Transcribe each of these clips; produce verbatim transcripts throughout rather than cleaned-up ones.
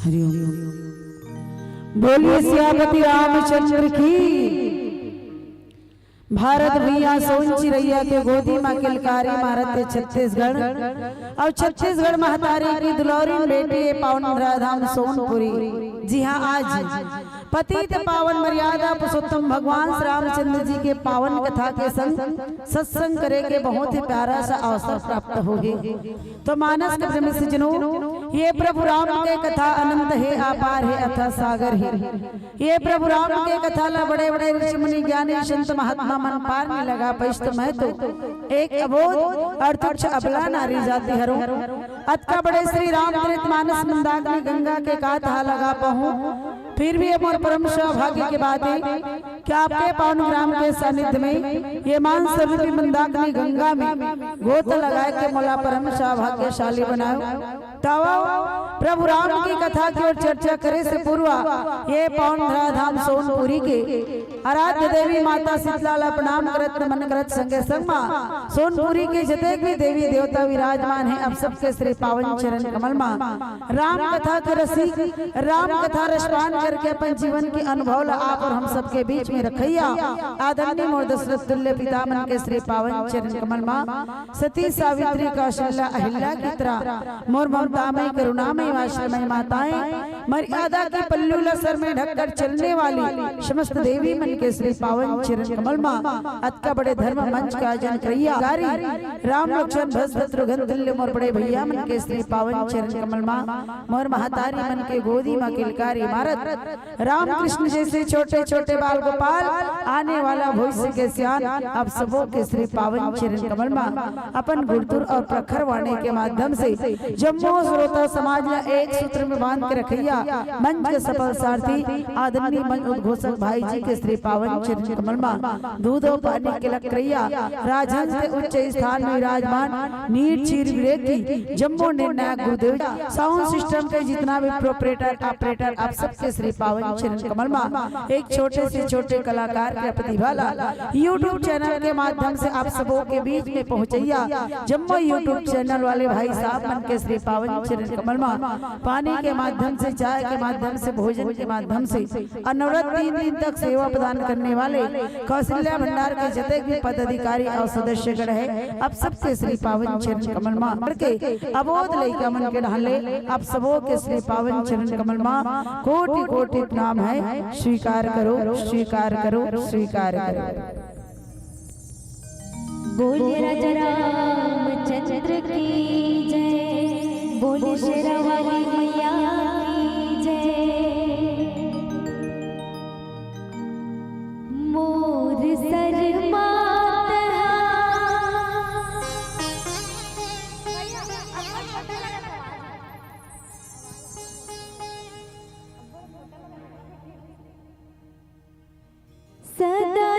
हरिओम। बोलिए सियापति रामचंद्र की। भारत भुइयां सोन चिरैया के गोदी म किलकारी मारत हे छत्तीसगढ़, अउ छत्तीसगढ़ महतारी की दुलौरिन बेटी ए पावन धराधाम सोनपुरी। जी हाँ, आज पतित पावन मर्यादा पुरुषोत्तम भगवान श्री रामचंद्र जी के पावन कथा के संग सत्संग करे के बहुत ही प्यारा सा अवसर प्राप्त होहे। तो मानस के प्रेमी सज्जनों, ये प्रभु राम के कथा अनंत हे, अपार हे, अथाह सागर हे। ये प्रभु राम के कथा ला बड़े बड़े ऋषि मुनि ज्ञानी संत महात्मा मन पार नइ लगा पाइस, तो मैं तो एक अबोध अउ तुच्छ अबला नारी जाति हरंव। अतका बड़े श्री रामचरित मानस मंदाकिनी गंगा के कथा लगा पाहूं, फिर भी ये मोर परम सौभाग्य के बात हे कि आपके पावन ग्राम के सानिध्य में ये मानस रूपी मंदाकिनी गंगा में गोता लगाए के मोला परम सौभाग्यशाली बनायो। तव प्रभु राम की कथा की ओर चर्चा करे से पूर्व ये पावन धराधाम सोनपुरी के आराध्य देवी माता शीतला ला प्रणाम करत, नमन करत संगे संग मा सोनपुरी के जतेक भी देवी देवता विराजमान हे, आप सबके श्री पावन चरण कमल मा राम कथा के रसिक, राम कथा रसपान करके अपन जीवन के अनुभव ला आप अउ हम सबके बीच में रखइया आदरणीय मोर दशरथ तुल्य पिता मन के श्री पावन चरण कमल मा सती सावित्री कौशल्या अहिल्या की तरह मोर ममतामय करुणामय वात्सल्यमय माताएं, मर्यादा के पल्लू ला सर में ढककर चलने वाली समस्त देवी मन के श्री पावन चरण कमल मा अतका बड़े धर्म मंच का आयोजन करइया कारी राम लक्ष्मण भरत शत्रुघ्न तुल्य मोर बड़े भैया मन के श्री पावन चरण कमल मा मोर महतारी मन के गोदी मा किलकारी मारत रामकृष्ण जैसे छोटे छोटे बाल गोपाल, आने वाला भविष्य के सियान, आप सबो के श्री पावन चरण कमल मा अपन गुणतुर अउ प्रखर वाणी के माध्यम से जम्मो श्रोता समाज ला एक सूत्र में बांध के रखइया मंच के सफल सारथी आदरणीय मंच उद्घोषक भाई जी के श्री पावन चरण कमल मा दूध अउ पानी के लकरइया राजहंस के उच्च स्थान में विराजमान नीर चीर विरेकी जम्मो निर्णायक गुरुदेव साउंड सिस्टम के जितना भी प्रोपरेटर ऑपरेटर आप सबके श्री पावन चरण कमल मा एक छोटे से छोटे कलाकार के प्रतिभा ला YouTube चैनल के माध्यम से आप सबो के बीच में पहुंचइया जम्मो YouTube चैनल वाले भाई साहब मन के श्री पावन चरण कमल मा पानी के माध्यम से, चाय के माध्यम से, भोजन के माध्यम से अनवरत तीन दिन तक सेवा प्रदान करने वाले कौशल्या भंडार के जतेक भी पदाधिकारी अउ सदस्यगण हे, आप सबके श्री पावन चरण कमल मा करके अबोध लइका मन के ढाले आप सबो के श्री पावन चरण कमल मा कोटि कोटि प्रणाम हे। स्वीकार करो, स्वीकार करो, स्वीकार करो। बोलिए राजा रामचंद्र की जय, बोलिए शेरा वाली मैया की जय। मोर शर्मात हा।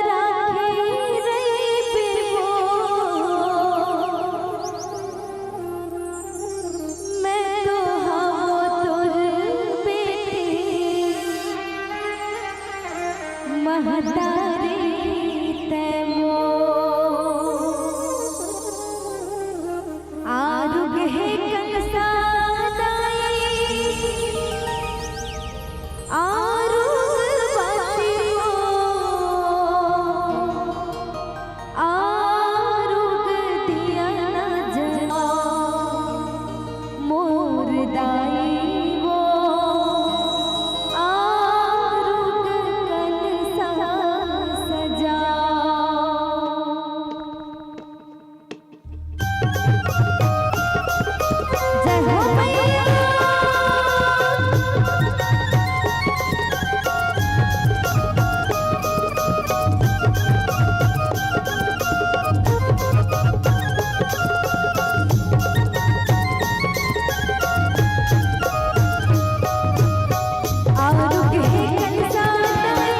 राखे रहिबे वो, मैं तो हवं तोर बेटी, महतारी तैं मोर। आरुग हे कंसा दाई, आरुग बाती हो, आरुग दिया ना जला, मोर दाई वो, आरुग कंसा सजा। जय हो मैया। आरुग हे कंसा दाई,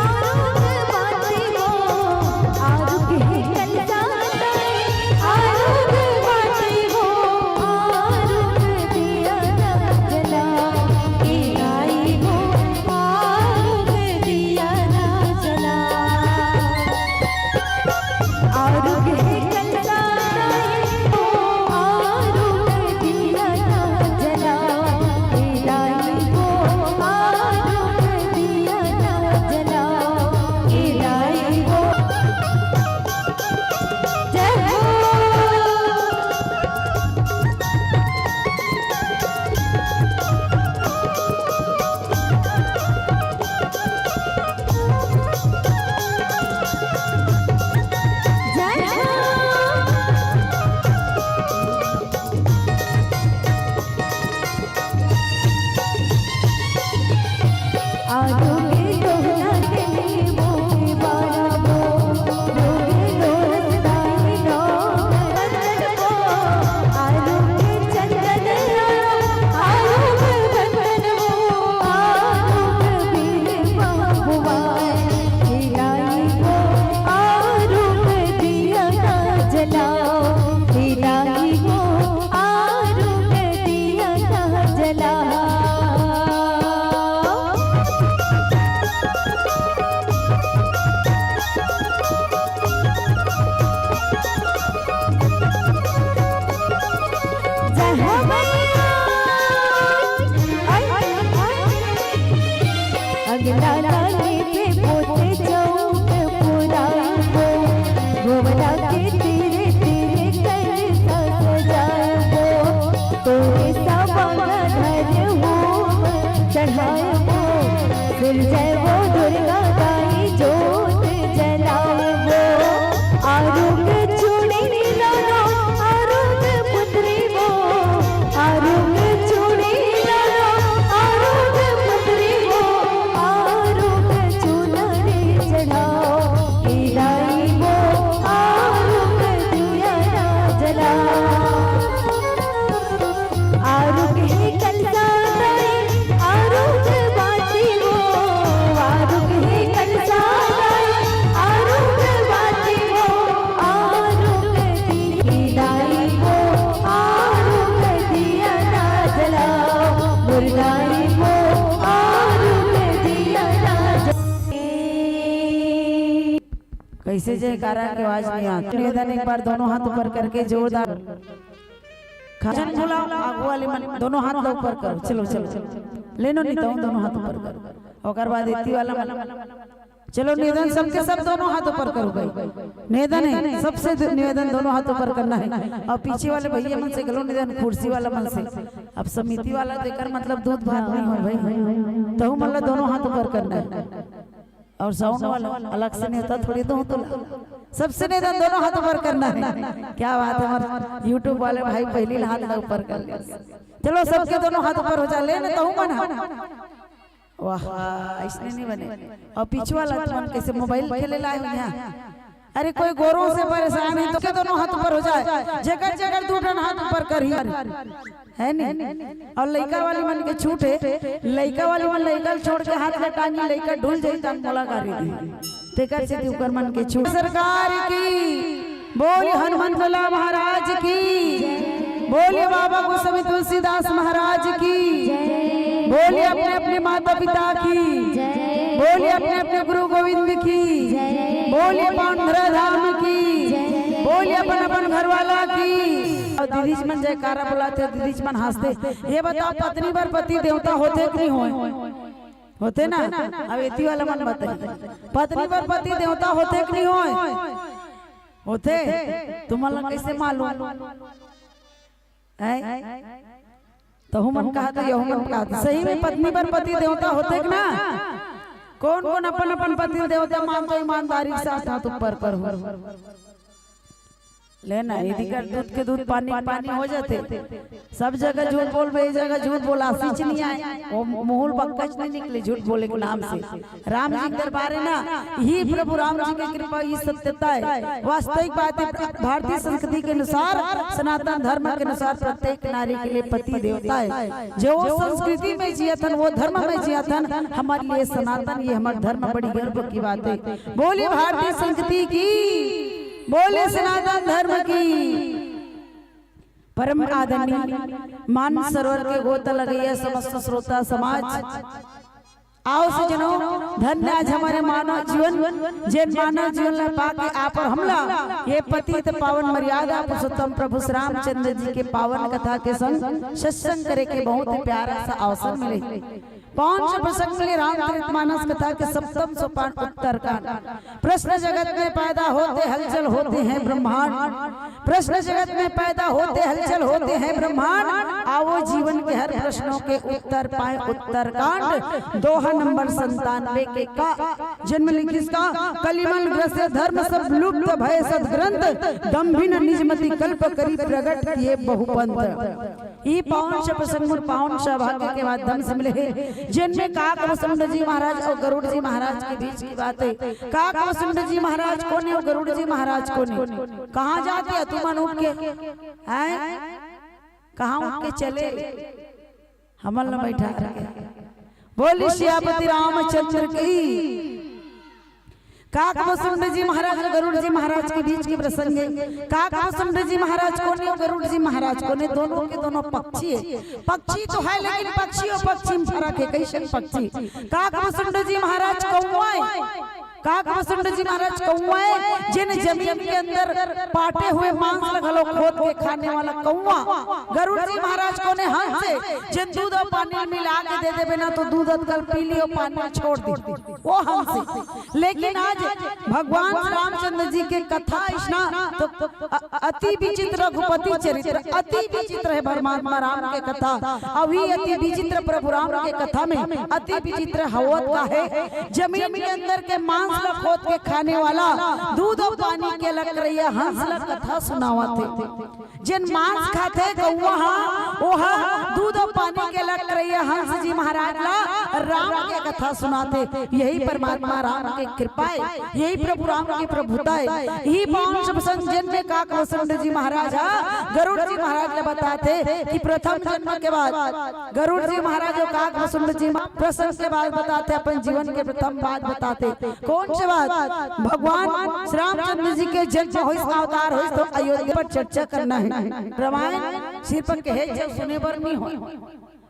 आरुग बाती हो, आरुग हे कंसा दाई, आरुग बाती हो, आरुग दिया ना जला, ए दाई हो, आरुग दिया ना जला। आरुग हे कंसा दाई हो, आरुग दिया ना जला, ए दाई हो, आरुग दिया ना जला, ए दाई हो। जय हो। अगला लाने पे पोते चौक पुराबो, भोवरा के तीरे तीरे कलसा सजाबो। तोरे सवांग धरे होम चढ़ाबो, सिरजय वो दुर्गा दाई जोत जलाबो। आरुग चूड़ी लानो, आरुग पुतरी वो, आरुग चूड़ी लानो, आरुग पुतरी वो, आरुग चुनरी चढ़ाओ, ए दाई वो, आरुग दिया ना जलाओ। आरुग हे कंसा दाई, आरुग बाती वो, आरुग हे कंसा दाई, आरुग बाती वो, आरुग दिया दाई वो, आरुग दिया ना जलाओ, मोर दाई वो, आरुग दिया ना जलाओ। कैसे जयकारा के आवाज नहीं आती। निवेदन, एक बार दोनों हाथ ऊपर करके जोरदार। खा-, झन भुलाओ, आगू वाले मन दोनों हाथ ला ऊपर करो। चलो, चलो, चलो। लेनो नहीं तो दोनों हाथ ऊपर करो। ओकर बाद एती वाला मन। चलो, निवेदन सबके सब दोनों हाथ ऊपर करो भाई। निवेदन है, सबसे द-, निवेदन दोनों हाथ ऊपर करना है। और पीछे वाले भैया मन से घलो निवेदन, कुर्सी वाला मन से। अब समिति वाला तो एकर मतलब दूध भात नहीं हो भाई। तहू मन ला दोनों हाथ ऊपर करना है। और साउंड वाला अलग से नेता थोड़ी दो तो ला। सबसे निवेदन दोनों हाथ ऊपर करना है। क्या बात है, हमारे YouTube वाले भाई पहली हाथ ला ऊपर कर ले। चलो, सबके दोनों हाथ ऊपर हो जा, ले ना तहू मन। वाह, इसने नहीं बने। और पीछे वाला तुमन कैसे मोबाइल खेले लाए हो यहाँ? अरे, कोई गोरों से परेशान है तो के दोनों हाथ ऊपर हो जाए, जेकर जेकर दू ठन हाथ ऊपर करही। है नी? और लइका वाली मन के छूट है, लइका वाली मन लइका ल छोड़ के हाथ ल टांगी, लइका डुल जाई त मोला गारी दी। तेकर सेती उकर मन के छूट। सरकार की बोलिए, हनुमंत लाल महाराज की बोलिए, बाबा गोस्वामी तुलसीदास महाराज की बोलिए, अपने अपने माता पिता की बोलिए, अपने अपने गुरु गोविंद की बोलिए, पांडुरंग धाम की बोलिए, अपन अपन घरवाला की। अउ दीदीच मन जयकारा बोलाथे, दीदीच मन हंसथे। ये बताओ, पत्नी बर पति देवता होथे कि नहीं होय? होथे ना? अब एती वाला मन बताही, पत्नी बर पति देवता होथे कि नहीं होय? होथे। तुमन ला कैसे मालूम? हैं? तहू मन कहा तो यहू मन कहा तो। सही में पत्नी बर पति देवता होथे कि ना? कौन कौन अपन अपन पति देवता मानथो? ईमानदारी के साथ हाथ ऊपर करहू। ले ना, इदी कर दूध के दूध, पानी के पानी हो जाथे। सब जगह झूठ बोलबे, ए जगह झूठ बोला, सिच नहीं आए, वो मुहुल बक्कच नहीं निकले झूठ बोले के नाम से। राम जी के दरबार है ना, यही प्रभु राम जी की कृपा, ये सत्यता है, वास्तविक बात है। भारतीय संस्कृति के अनुसार, सनातन धर्म के अनुसार प्रत्येक नारी के लिए पति देवता है। जो वो संस्कृति में जियत हन, वो धर्म में जियत हन, हमारे लिए सनातन, ये हमारा धर्म, बड़ी गर्व की बात है। बोलिए भारतीय संस्कृति की, बोलिए सनातन धर्म की। परम आदरणीय मानस सरोवर के गोता लगइया समस्त श्रोता समाज, आओ सज्जनों, धन्य आज हमारे मानव जीवन, जेन मानव जीवन ला पाके आप और हमला ये पतित पावन मर्यादा पुरुषोत्तम प्रभु श्री रामचंद्र जी के पावन कथा के संग सत्संग करे के बहुत ही प्यारा सा अवसर मिले। पावन से प्रसंग मिले रामचरित मानस कथा के सप्तम सोपान उत्तरकांड। प्रश्न जगत में पैदा होते हलचल होते हैं ब्रह्मांड। प्रश्न जगत में पैदा होते हलचल होते हैं ब्रह्मांड। आओ जीवन के हर प्रश्नों के उत्तर पाए उत्तरकांड दोहा नंबर संतानवे के का जन्म लिखिस का। कलिमल ग्रसे धर्म सब लुप्त भय सदग्रंथ। दम्भिन निजमति कल्प करी प्रगट किए बहुपंथ। ई पावन से प्रसंग और पावन सौभाग्य के माध्यम से मिले हे, जेन में काक वसुंड जी महाराज और गरुड़ जी महाराज के बीच की बात है। काक वसुंड जी महाराज कोन हे और गरुड़ जी महाराज कोन हे? कहाँ जाते हैं तुमन उठ के? हैं? कहाँ उठ के चले? हमन ला बैठा रखे। बोल सियापति रामचंद्र की। काक वसुंड जी महाराज और गरुड़ जी महाराज के बीच के प्रसंग है। काक वसुंड जी महाराज कोन हे और गरुड़ जी महाराज कोन हे? दोनों के दोनों पक्षी है। पक्षी तो है, लेकिन पक्षी और पक्षी में फर्क है। कैसन पक्षी? काक वसुंड जी महाराज कौआ है। काक वसुंड जी महाराज कौआ है, जेन जमीन के अंदर पाटे हुए मांस ला घलो खोद के खाने वाला कौआ। गरुड़ जी महाराज कोन हे? हंस है, जेन दूध और पानी मिला के दे देबे ना, तो दूध अतकल पी ली और पानी छोड़ दी, वो हंस है। लेकिन आज भगवान रामचंद्र जी के कथा इसना तो अ-, अति विचित्र रघुपति चरित्र, अति विचित्र है परमात्मा राम के कथा। अभी अति विचित्र प्रभु राम के कथा में अति विचित्र हवत का है। जमीन के अंदर के मांस ला खोद के खाने वाला, दूध और पानी के लग रही हंस ला कथा सुनावत हे। जेन मांस खाथे कौआ हा, ओहा दूध और पानी के लग रही हंस जी महाराज ला राम के कथा सुनाथे। यही परमात्मा राम के कृपा है, यही प्रभु राम की प्रभुता है। यही पावन शुभ संग जेन में काक वसुंड जी महाराज हा गरुड़ जी महाराज ला बताथे कि प्रथम जन्म के बाद गरुड़ जी महाराज और काक वसुंड जी महा-, प्रसंग के बाद बताथे, अपन जीवन के प्रथम बात बताथे। कौन से बात? भगवान श्री रामचंद्र जी के जन्म होइस, अवतार होइस, तो अयोध्या पर चर्चा करना है। रामायण सिर्फ कहे जो सुने बर नहीं हो,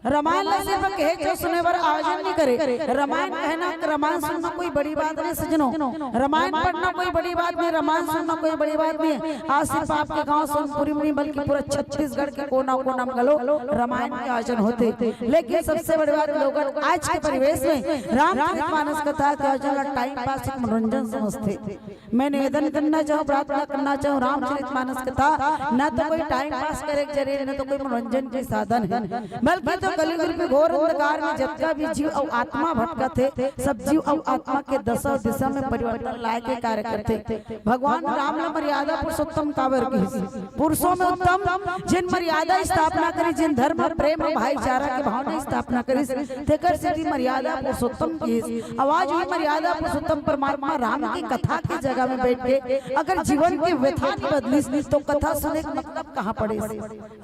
रामायण ला सिर्फ कहे जो सुने बर आयोजन नहीं करे। रामायण कहना, रामायण सुनना कोई बड़ी बात नहीं सजनो। रामायण पढ़ना कोई बड़ी बात नहीं, रामायण सुनना कोई बड़ी बात नहीं। आज सिर्फ आपके गांव सोनपुरी में नहीं, बल्कि पूरा छत्तीसगढ़ के कोना कोना में घलो रामायण के आयोजन होथे। लेकिन सबसे बड़ी बात, लोगन आज के परिवेश में रामचरित मानस कथा के आयोजन ला टाइम पास, एक मनोरंजन समझथे। मैं निवेदन करना चाहूँ, प्रार्थना करना चाहूँ, रामचरित मानस कथा न तो कोई टाइम पास करे के जरिए, न तो कोई मनोरंजन के साधन है, बल्कि तो कलयुग रूपी घोर अंधकार में जतका भी जीव अउ आत्मा भटकत हे, सब जीव अउ आत्मा के दशा अउ दिशा में परिवर्तन लाए के कार्य करथे। भगवान राम ला मर्यादा पुरुषोत्तम काबर कहिस? पुरुषों में उत्तम, जेन मर्यादा स्थापना करिस, जेन धर्म, प्रेम, भाईचारा के भावना स्थापना करिस, तेकर सेती मर्यादा पुरुषोत्तम कहिस। अउ आज भी मर्यादा पुरुषोत्तम परमात्मा राम की कथा के जगह में बैठ के अगर जीवन के व्यथा नहीं बदलिस, तो कथा सुने के मतलब कहाँ पड़े?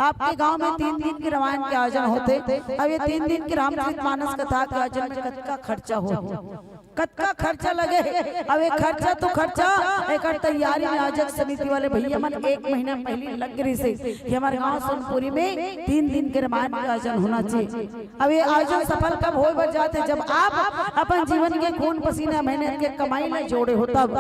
आपके गांव में तीन दिन के रामायण के आयोजन होथे, अब ये तीन दिन के रामचरित मानस कथा के आयोजन में कतका खर्चा हो? कतका खर्चा लगे हे। अब ये खर्चा तो खर्चा, एकर तैयारी में आयोजक समिति वाले भैया मन एक महीना पहली लग रहिस हे कि हमर गांव सोनपुरी में तीन दिन के रामायण के आयोजन होना चाहिए। अब ये आयोजन सफल कब होय बर जाथे? जब आप अपन जीवन के खून पसीना मेहनत के कमाई ला जोड़े हो तब।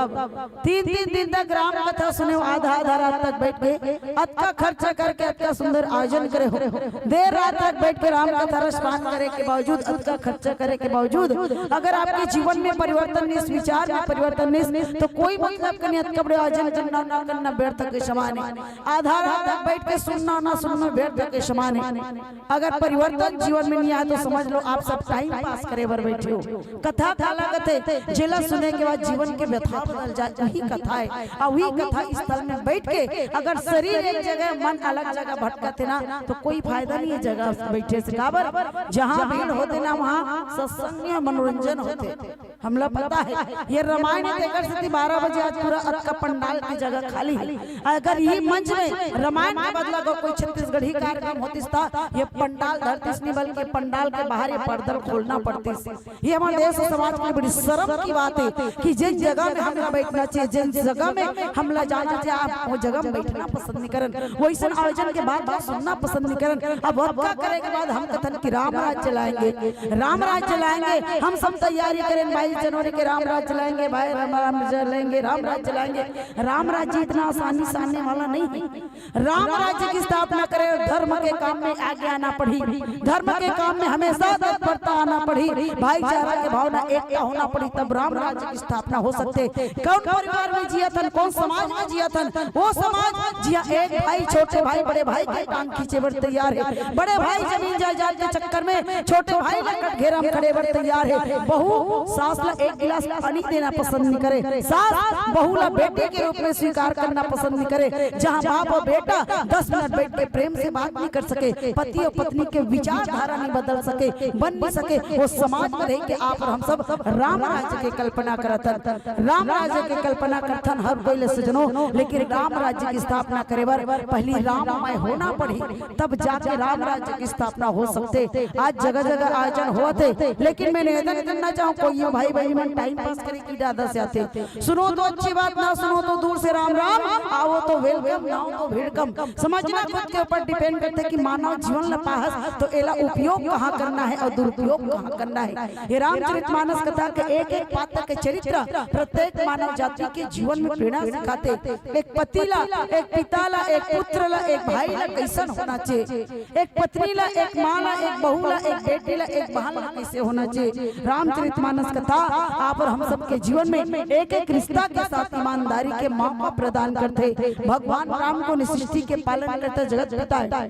तीन तीन दिन तक राम कथा सुने हो, आधा आधा रात तक बैठ के अतका खर्चा करके अतका सुंदर आयोजन करे हो, देर रात तक बैठ के राम कथा रसपान करे के बावजूद, अतका खर्चा करे के बावजूद अगर आपके जीवन में परिवर्तन नहीं, विचार में परिवर्तन नहीं, तो कोई मतलब का नहीं। अतका बड़े आयोजन करना ना करना व्यर्थ के समान हे। आधा रात तक बैठ के सुनना ना सुनना व्यर्थ के समान हे। अगर परिवर्तन जीवन में नहीं आए तो समझ लो आप सब टाइम पास करे बर बैठे हो। कथा काला कथे, जेला सुने के बाद जीवन के व्यथा बदल जाए, वही कथा हे। और वही कथा स्थल में बैठ के अगर शरीर एक जगह, मन अलग जगह भटकथे ना, तो कोई फायदा नहीं हे जगह बैठे से। काबर? जहाँ भीड़ होथे ना, वहाँ सत्संग या मनोरंजन होथे। हमला पता हे, ये रामायण हे, तेकर सेती बारह बजे आज पूरा अतका पंडाल की जगह खाली हे। अगर ये मंच में रामायण के बदला अगर कोई छत्तीसगढ़ी कार्यक्रम होतिस, त ये पंडाल धरतिस नहीं, बल्कि पंडाल के बाहर ये पर्दा खोलना पड़तिस। ये हमर देश अउ समाज के लिए बड़ी शर्म की बात हे कि जिन जगह में हमला बैठना चाहिए, जिन जगह में हमला जाना चाहिए, आप वो जगह में बैठना पसंद नहीं करन, वैसन आयोजन के बात, बात सुनना पसंद नहीं करन। अब अतका करे के बाद हम कथन कि राम राज चलाएंगे, राम राज चलाएंगे, हम सब तैयारी करेन, बाईस जनवरी के राम राज चलाएंगे, भाई राम, राम चलाएंगे, राम राज चलाएंगे। राम राज जी इतना आसानी से आने वाला नहीं हे। राम राज्य की स्थापना करे, धर्म के काम में आगे आना पड़ही, धर्म के काम में हमेशा तत्परता आना पड़ही, भाईचारा के भावना, एकता होना पड़ही, तब राम राज्य की स्थापना हो सकथे। कौन परिवार में जियत हन, कौन समाज में जियत हन, वो समाज जिहां एक भाई छोटे भाई, बड़े भाई के टांग खींचे बर तैयार हे, बड़े भाई जमीन जायदाद के चक्कर में छोटे भाई ला कटघेरा में खड़े बर तैयार हे, बहू सास ला एक गिलास पानी देना पसंद नहीं करे, सास बहू ला बेटी के रूप में स्वीकार करना पसंद नहीं करे। जहां बाप और बेटा दस मिनट बैठ के प्रेम से बात नहीं कर सके, पति और पत्नी के विचारधारा नहीं बदल सके, बन नहीं सके, वो समाज में रह के आप और हम सब राम राज्य के कल्पना करत हन, राम राज्य के कल्पना करथन हर कोई ले सजनो, लेकिन राम राज्य की स्थापना करे बर पहली राममय होना पड़ही, तब जाके राम राज्य की स्थापना हो सकथे। आज जगह जगह आयोजन होवत हे, लेकिन मैं निवेदन करना चाहूँ, कोई भाई बहन मन टाइम पास करे की इरादा से आथे, सुनो तो अच्छी बात, ना सुनो तो दूर से राम राम, आवो तो वेलकम, ना आवो तो भिड़कम। समझना खुद के ऊपर डिपेंड करथे कि मानव जीवन ल पाहस तो एला उपयोग कहाँ करना हे और दुरुपयोग कहाँ करना हे। ये रामचरित मानस कथा के एक एक पात्र के चरित्र प्रत्येक मानव जाति के जीवन में पीड़ा सिखाथे। एक पति ला, एक पिता ला, एक पुत्र ला, एक भाई ला कैसन होना चाहिए, एक पत्नी ला, एक माँ ला, एक बहू ला, एक बेटी ला, एक बहन ला कैसे होना चाहिए। रामचरित मानस कथा आप और हम सबके जीवन में एक एक रिश्ता के साथ ईमानदारी के मौका प्रदान करथे। भगवान राम कोन सृष्टि के पालन करता, जगत पिता हे,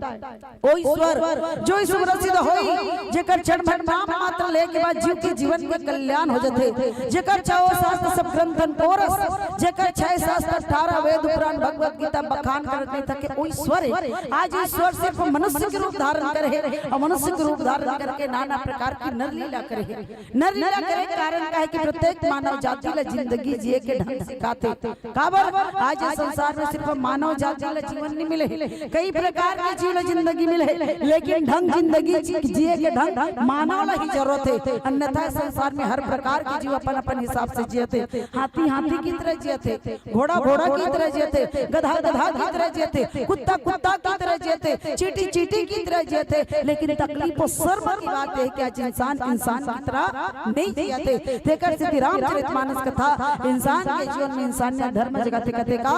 ओ ईश्वर जो इस उम्र सिद्ध होई, जेकर क्षण भर नाम मात्र ले के बाद जीव के जीवन में कल्याण हो जाथे, जेकर चाहो शास्त्र सब ग्रंथन कोरस, जेकर छह शास्त्र अठारह वेद उपरांत भगवत गीता बखान करत नहीं थके, ओ ईश्वर हे। आज ईश्वर सिर्फ मनुष्य के रूप धारण करे हे और मनुष्य के रूप धारण करके नाना प्रकार की नर लीला करे हे। नर लीला करे के कारण का हे कि प्रत्येक मानव जाति ला जिंदगी जिए के ढंग सिखाथे। काबर? आज ये संसार में सिर्फ मानव जाति ला जीवन नहीं मिले हे, कई प्रकार के जीव ला जिंदगी मिले हे, लेकिन ढंग जिंदगी जी-, जिए के ढंग मानव ला ही जरूरत हे। अन्यथा संसार में हर प्रकार के जीव अपन अपन हिसाब से जियत हे। हाथी हाथी की तरह जियत हे, घोड़ा घोड़ा की तरह जियत हे, गधा गधा की तरह जियत हे, कुत्ता कुत्ता की तरह जियत हे, चींटी चींटी की तरह जियत हे। लेकिन तकलीफ और शर्म की बात हे कि आज इंसान इंसान की तरह नहीं जियत हे। तेकर सेती रामचरित मानस कथा इंसान के जीवन में इंसानियत धर्म जगाथे। कथे का,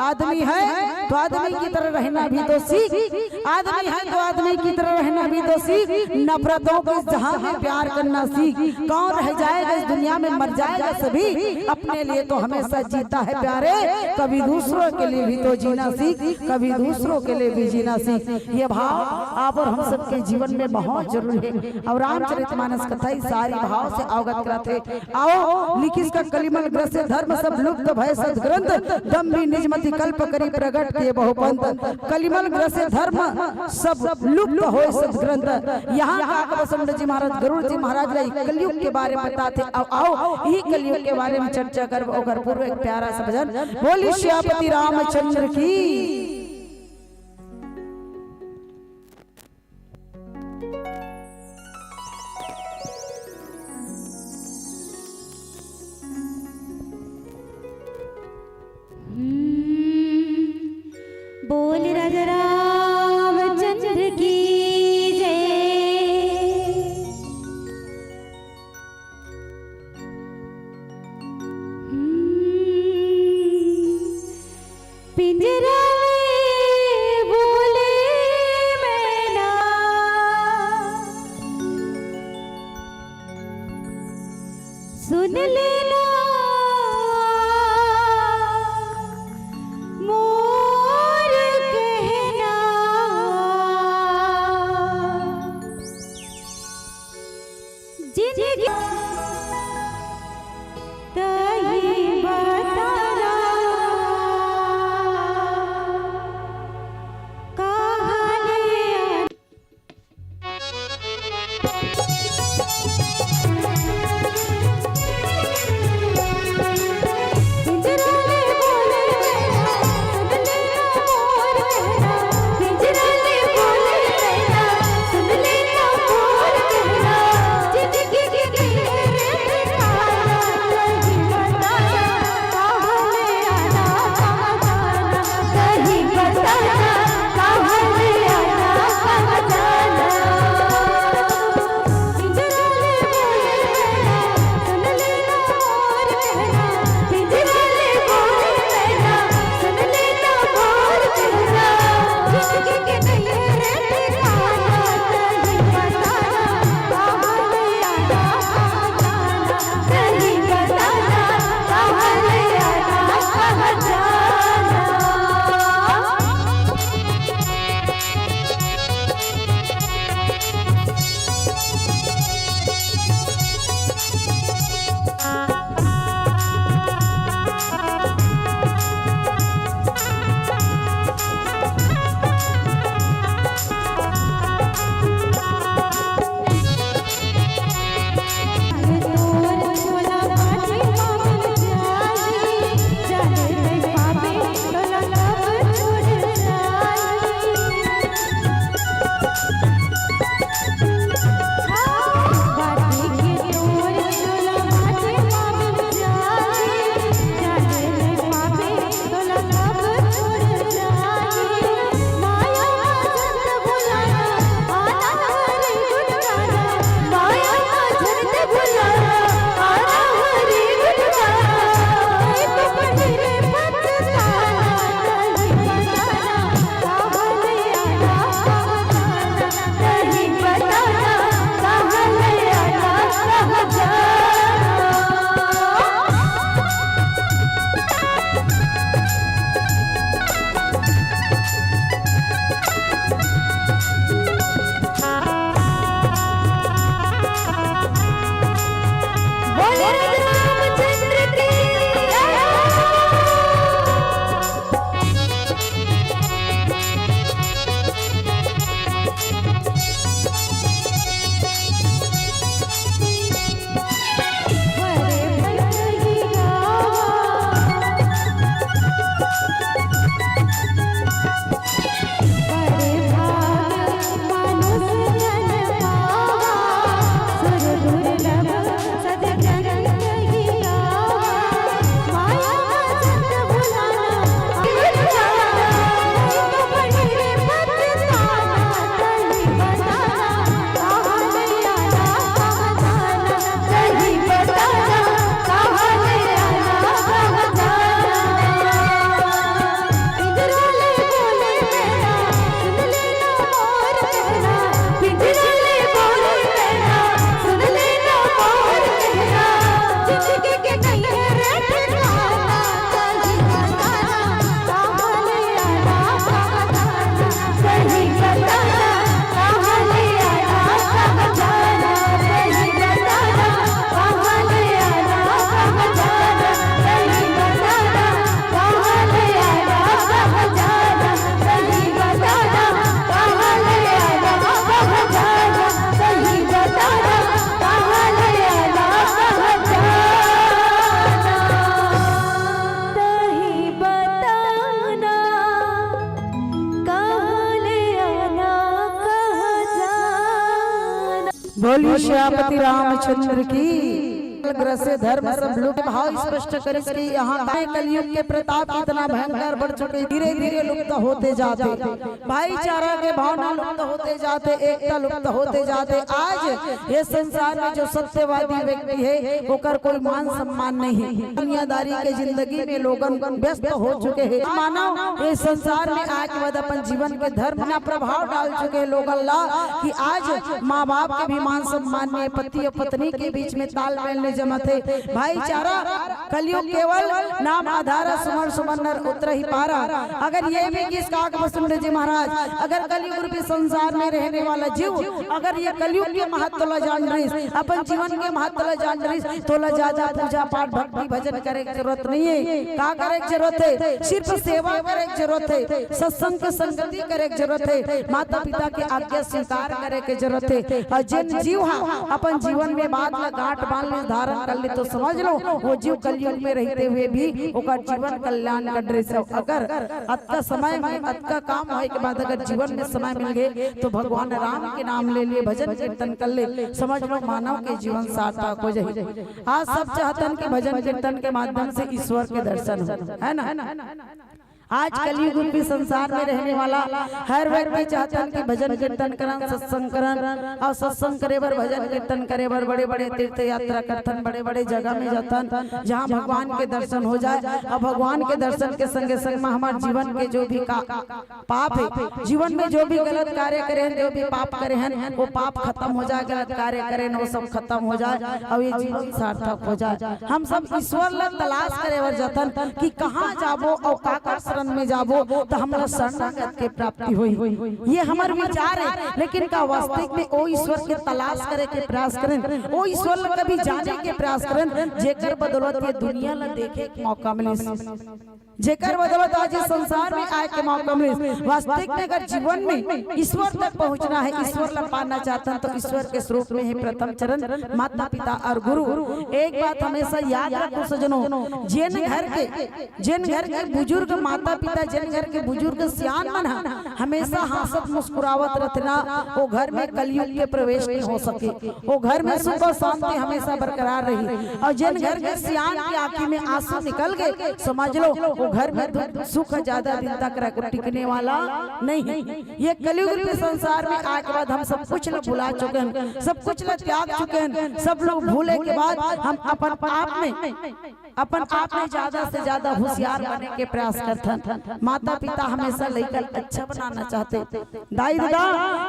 आदमी है तो आदमी की तरह रहना भी तो सीख, आदमी है तो आदमी की तरह रहना भी तो सीख, नफरतों के जहां में प्यार करना सीख। कौन रह जाएगा इस दुनिया में, मर जाएगा सभी, अपने लिए तो हमेशा जीता है प्यारे, कभी दूसरों के लिए भी तो जीना सीख, कभी दूसरों के लिए भी जीना सीख। ये भाव आप और हम सबके जीवन में बहुत जरूरी हे। और रामचरित मानस कथा ही सारी भाव से अवगत कराथे। आओ, लिखिस का कलिमल ग्रसित धर्म सब लुप्त भय सदग्रंथ, दम्भी निज मति कल्प करी प्रगट किए बहुपंथ। कलिमल ग्रसित धर्म सब लुप्त होय सदग्रंथ। यहाँ काकभस्म जी महाराज, गरुड़ जी महाराज ला कलयुग के बारे में बताथे। आओ, आओ, यही कलयुग के बारे में चर्चा करबो। ओकर पूर्व एक प्यारा सा भजन, बोली सियापति रामचंद्र की। बोल राजा रामचंद्र की जय। हम्म, पिंजरा में बोले मैना, सुन लेना मोर कहना। जिंदगी तही बताना, कहाँ ले बोलिए सियापति रामचंद्र की। ग्रसे धर्म सब लुप्त। भाव स्पष्ट करिस कि यहाँ का कलयुग के प्रताप इतना भयंकर बढ़ चुके, धीरे धीरे लुप्त होते जाते, भाईचारा के भावना लुप्त होते जाते, एकता लुप्त होते जाते। आज ये संसार में जो सत्यवादी व्यक्ति है, ओकर कोई मान सम्मान नहीं है। दुनियादारी के जिंदगी में लोगन व्यस्त हो चुके हैं। मानव ये संसार में आए के बाद अपन जीवन के धर्म में प्रभाव डाल चुके हैं लोगन ला, कि आज माँ बाप के भी मान सम्मान नहीं है, पति और पत्नी के बीच में तालमेल नहीं जमत है। भाईचारा कलयुग केवल नाम आधारा, सुमर सुमर नर उतरहि पारा। अगर ये भी किस काग वसुंठ जी महाराज, अगर कलयुग रूपी संसार में रहने वाला जीव अगर ये कलयुग के महत्व ला जान रहिस, अपन जीवन के महत्व ला जान रहिस, तोला ज्यादा पूजा पाठ भक्ति भजन करे के जरूरत नहीं है। का करे के जरूरत है? सिर्फ सेवा करे के जरूरत है, सत्संग के संगति करे के जरूरत है, माता पिता के आज्ञा स्वीकार करे के जरूरत है। और जिन जीव हा अपन जीवन में बात ला गांठ बांध ले, धारण कर ले, तो समझ लो वो जीव कलयुग में रहते हुए भी ओकर जीवन कल्याण कर रहिस। अगर अतका समय में अतका काम होए के बाद अगर जीवन में समय मिल गए तो भगवान राम के नाम ले लिए, भजन कीर्तन कर ले, समझ लो मानव के जीवन सार्थक हो जाए। आज सब चाहतन के भजन कीर्तन के माध्यम से ईश्वर के दर्शन हो, है ना? आज कलयुग रूपी संसार में रहने वाला हर व्यक्ति चाहतन कि भजन कीर्तन करन, सत्संग करन, और सत्संग करे बर, भजन कीर्तन करे बर बड़े बड़े तीर्थ यात्रा करथन, बड़े बड़े जगह में जाथन, जहाँ भगवान के दर्शन हो जाए। और भगवान के दर्शन के संगे संग में हमारे जीवन के जो भी का पाप है, जीवन में जो भी गलत कार्य करे हैं, जो भी पाप करे हैं, वो पाप खत्म हो जाए, गलत कार्य करे हैं, वो सब खत्म हो जाए और ये जीवन सार्थक हो जाए। हम सब ईश्वर ला तलाश करे बर जाथन कि कहाँ जाबो और काकर शरण में जाबो तो हमला शरणागत के प्राप्ति होई। ये हमर विचार है, लेकिन का वास्तविक में ओ ईश्वर के तलाश करे के प्रयास करें, ओ ईश्वर ला कभी जाने के प्रयास करें, जेकर बदौलत ये दुनिया ला देखे के मौका मिले, जेकर बदौलत आज इस संसार में आए के मौका मिले। वास्तविक में अगर जीवन में ईश्वर तक पहुंचना है, ईश्वर ला पाना चाहता है, तो ईश्वर के स्वरूप में है प्रथम चरण माता पिता और गुरु। एक बात हमेशा याद रखो सजनों, जिन घर के, जिन घर के बुजुर्ग माता पिता, जिन घर के बुजुर्ग सियान मन ह हमेशा हंसत मुस्कुरावत रथना, वो घर में कलयुग के प्रवेश नहीं हो सके। वो घर में सुख और शांति हमेशा बरकरार रही। और जिन घर के सियान की आंखी में आंसू निकल गए, समझ लो वो घर में दुख सुख ज्यादा दिन तक रह टिकने वाला नहीं है। ये कलयुग रूपी संसार में आए के बाद हम सब कुछ ला भुला चुके हैं, सब कुछ ला त्याग चुके हैं। सब लोग भूले के बाद हम अपन आप में, अपन आप में ज्यादा से ज्यादा होशियार बने के प्रयास करथन। माता पिता हमेशा लइका ला अच्छा बनाना चाहते, दाई ददा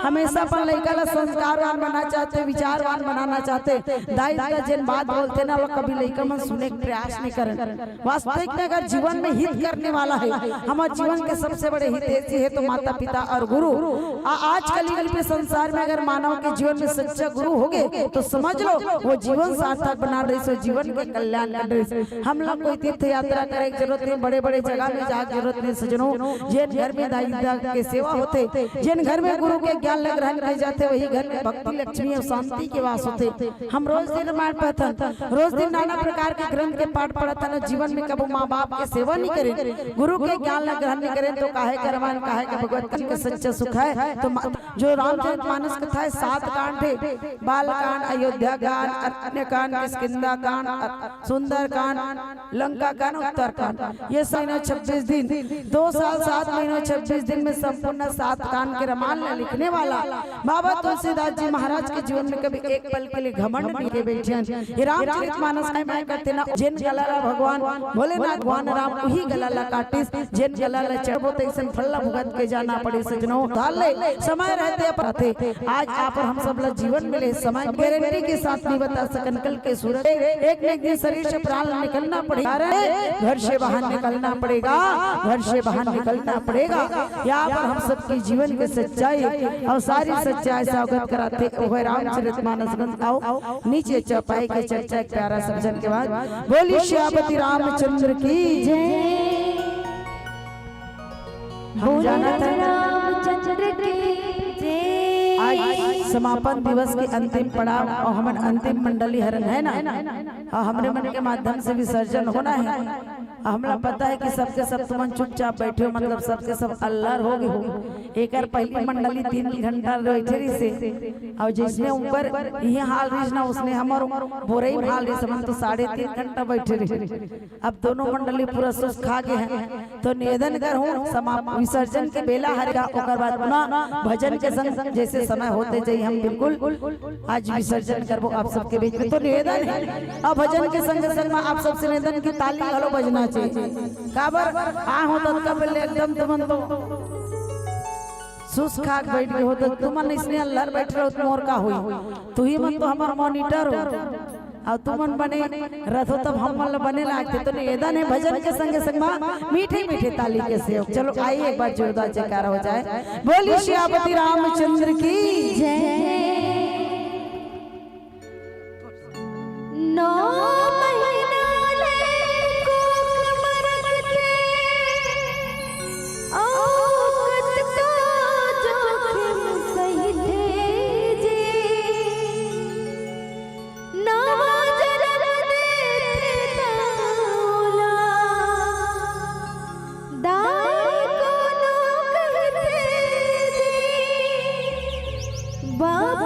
हमेशा अपन लइका ला संस्कारवान बनाना चाहते, विचारवान बनाना चाहते। दाई ददा जेन बात बोलते ना, वो कभी लइका मन सुने के प्रयास नहीं करन। वास्तविक में अगर जीवन में हित करने वाला है, हमारे जीवन के सबसे बड़े हितैषी है तो माता पिता और गुरु। आ, आजकल के संसार में अगर मानव के जीवन में सच्चा गुरु हो गए तो समझ लो वो जीवन सार्थक बना रही, सो जीवन के कल्याण कर रही। हम लोग कोई तीर्थ यात्रा करे के जरूरत नहीं, बड़े बड़े जगह में जाए के जरूरत नहीं सजनों। जिन घर में दाई ददा के सेवा होते, जिन घर में गुरु के ज्ञान ला ग्रहण करे जाते, वही घर में भक्ति, लक्ष्मी और शांति के वास होते। हम रोज दिन रामायण पढ़थन, रोज दिन नाना प्रकार के ग्रंथ के पाठ पढ़थन, जीवन में कबो माँ बाप के सेवा नहीं करे, गुरु के ज्ञान ला ग्रहण नहीं करे, तो काहे के रामायण, काहे के भगवत के सच्चा सुख है। तो मा-, जो रामचरित मानस कथा है, सात कांड है, बाल कांड, अयोध्या कांड, अरण्य कांड, किष्किंधा कांड, अर-, सुंदर कांड, लंका कांड, उत्तर कांड, ये सब इन्हें छब्बीस दिन, दो साल सात महीनों छब्बीस दिन में संपूर्ण सात कांड के रामायण ला लिखने वाला बाबा तुलसीदास जी महाराज के जीवन में कभी एक पल के लिए घमंड नहीं के बैठे हैं। ये रामचरित मानस में मैं कहते ना, जिन गला ला भगवान भोलेनाथ भगवान राम वही गला ला काटिस, जिन गला ला चढ़बो तैसन फल ला भुगत के जाना पड़े सजनों। धार ले समय रहते अपराधे। आज आप और हम सब ला जीवन मिले, समय गारंटी के साथ नहीं बता सकन, कल के सूरत एक न एक दिन शरीर से प्राण निकलना पड़ेगा। घर से बाहर निकलना पड़ेगा, घर से बाहर निकलना पड़ेगा। यहाँ पर हम सबके जीवन के सच्चाई और सारी सच्चाई से अवगत कराते हुए रामचरित मानस ग्रंथ आओ नीचे चौपाई के चर्चा एक प्यारा सा भजन के बाद बोली सियापति रामचंद्र की जय। हम बोले जानत हन रामचंद्र की जय। आज समापन दिवस के अंतिम पड़ाव और हमन अंतिम मंडली हरन, है ना? और हमरे मन के माध्यम से विसर्जन होना है। हमला पता है कि सबके सब तुमन चुपचाप बैठे हो, मतलब सबके सब अल्लर हो गए हो। एकर पहली मंडली तीन घंटा बैठे रहिसे, और जिसने ऊपर ये हाल रहिस ना, उसने हमर बोरई हाल रहिस, हमन तो साढ़े तीन घंटा बैठे रहे। अब दोनों मंडली पूरा सुस्त खा गए हैं, तो निवेदन करहूँ, समाप्त विसर्जन के बेला हरे का, ओकर बाद पुनः भजन के संग जैसे समय होते जाई, हम बिल्कुल आज विसर्जन करबो आप सबके बीच में। तो निवेदन है, अब भजन के संग संग में आप सबसे निवेदन की ताली घलो बजना चाहिए। काबर आ हो तो कब ले एकदम तुमन तो सुस्त खा के बैठ गए हो, तो तुमन इसने अल्लर बैठ रहे हो, तो मोर का हुई? तुही मन तो हमार मॉनिटर हो, और तुमन बने रहो तब हम मन ल बने लागते। तो निवेदन है भजन के संग संग में मीठे मीठे ताली के से। चलो आइए, एक बार जोरदार जयकारा हो जाए। बोलिए सियापति रामचंद्र की। जय। नौ महीना ले कोख मरत के, औ कतको जोखिम सहिथे जी। नवा जन्म देथे तौला, दाई कोनो कहथे जी। बाप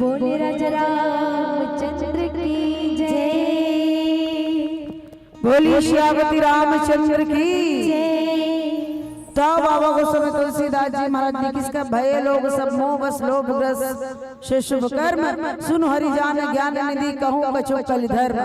बोले राजा रामचंद्र की जय। बोली सियापति रामचंद्र की। तब बाबा गोस्वामी तुलसीदास जी महाराज लिखिस का, भय लोग सब मोह बस लोभ ग्रस से शुभ कर्म, सुन हरि जान ज्ञान निधि कहूँ कछु कलि धर्म।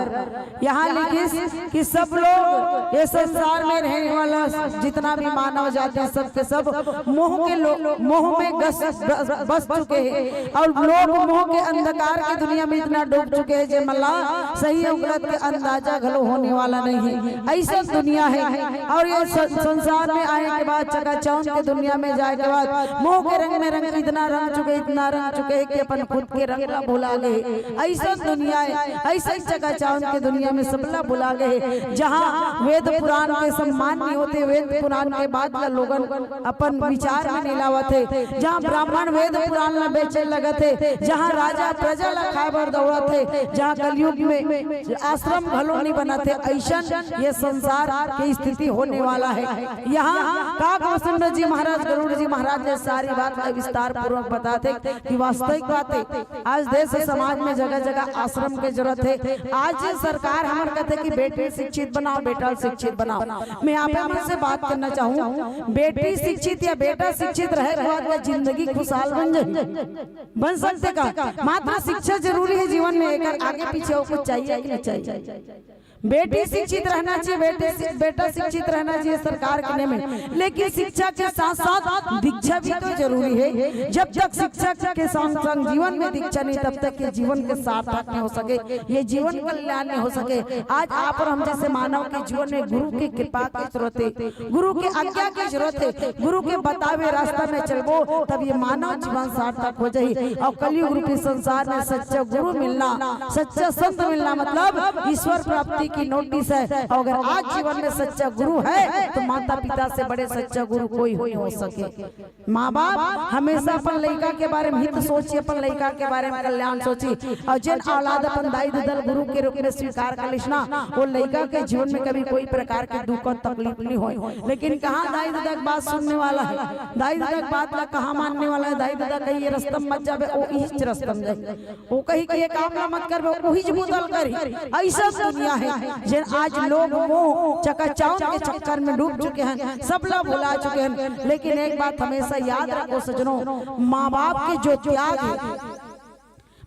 यहाँ लिखिस कि सब लोग ये संसार में रहने वाला जितना भी मानव जाति है, सब के सब मोह के लो-, मोह में गस, बस, बस चुके हैं और लोग मोह के अंधकार की दुनिया में इतना डूब चुके हैं जे मला सही और गलत के अंदाजा घलो होने वाला नहीं है। ऐसा दुनिया है और ये स-, संसार में आए के बाद चकाचौंध के दुनिया में जाए के बाद मोह के रंग में रंग, इतना रंग चुके, इतना रंग चुके हैं कि अपन खुद के रंग ला भुला गए। ऐसा दुनिया है, ऐसा चकाचौंध के दुनिया में सबला भुला गए, जहाँ वेद पुराण के सम्मान नहीं होते, वेद पुराण के बात ला लोगन अपन विचार में नहीं लावत है, जहाँ ब्राह्मण वेद पुराण ला बेचे लगत है, जहाँ राजा प्रजा ला खाए बर दौड़त है, जहाँ कलयुग में आश्रम घलो नहीं बनत है, ऐसन ये संसार की स्थिति होने वाला है। यहाँ काकभूषण जी महाराज, गरुड़ जी महाराज ने सारी बात का विस्तार पूर्वक बताते कि वास्तविक बात है, आज देश और समाज में जगह जगह आश्रम के जरूरत है। आज सरकार हमर कहते कि बेटी शिक्षित बनाओ, बेटा शिक्षित बनाओ। मैं आप मन से बात करना चाहूँ, बेटी शिक्षित या बेटा शिक्षित रहे के बाद का जिंदगी खुशहाल बन जाए? बन सकते का? मात्र शिक्षा जरूरी है जीवन में, एकर आगे पीछे और कुछ चाहिए कि नहीं चाहिए? बेटी शिक्षित रहना चाहिए, बेटे शि-, बेटा शिक्षित रहना चाहिए सरकार के नियम में, लेकिन शिक्षा के साथ साथ दीक्षा भी तो जरूरी है। जब तक शिक्षा के संग संग जीवन में दीक्षा नहीं, तब तक ये जीवन के सार्थक नहीं हो सके, ये जीवन कल्याण नहीं हो सके। आज आप और हम जैसे मानव के जीवन में गुरु की कृपा की जरूरत है, गुरु के आज्ञा की जरूरत है, गुरु के बतावे रास्ता में चलबो तब ये मानव जीवन सार्थक हो जाही। और कलयुग रूपी संसार में सच्चा गुरु मिलना, सच्चा संत मिलना मतलब ईश्वर प्राप्ति की नोटिस है। और अगर आज जीवन में सच्चा गुरु है तो माता पिता से बड़े सच्चा गुरु कोई नहीं हो सके। माँ बाप हमेशा अपन लइका के बारे में हित सोची, अपन लइका के बारे में कल्याण सोची। और जिन औलाद अपन दाई ददा ल गुरु के रूप में स्वीकार कर लिस ना, वो लइका के जीवन में कभी कोई प्रकार के दुख और तकलीफ नहीं होय। लेकिन कहाँ दाई ददा के बात सुनने वाला है, दाई ददा के बात ला कहाँ मानने वाला है? दाई ददा कही ये रस्ता मत जाबे, वो इही रस्ता में जाए। वो कही कि ये काम ला मत करबे, वही जबूतल करी। ऐसा दुनिया है जिन आज लोग मोह चकाचौंध के चक्कर में डूब चुके हैं, सबला भुला चुके हैं। लेकिन एक बात हमेशा याद रखो सजनों, माँ बाप के जो त्याग है,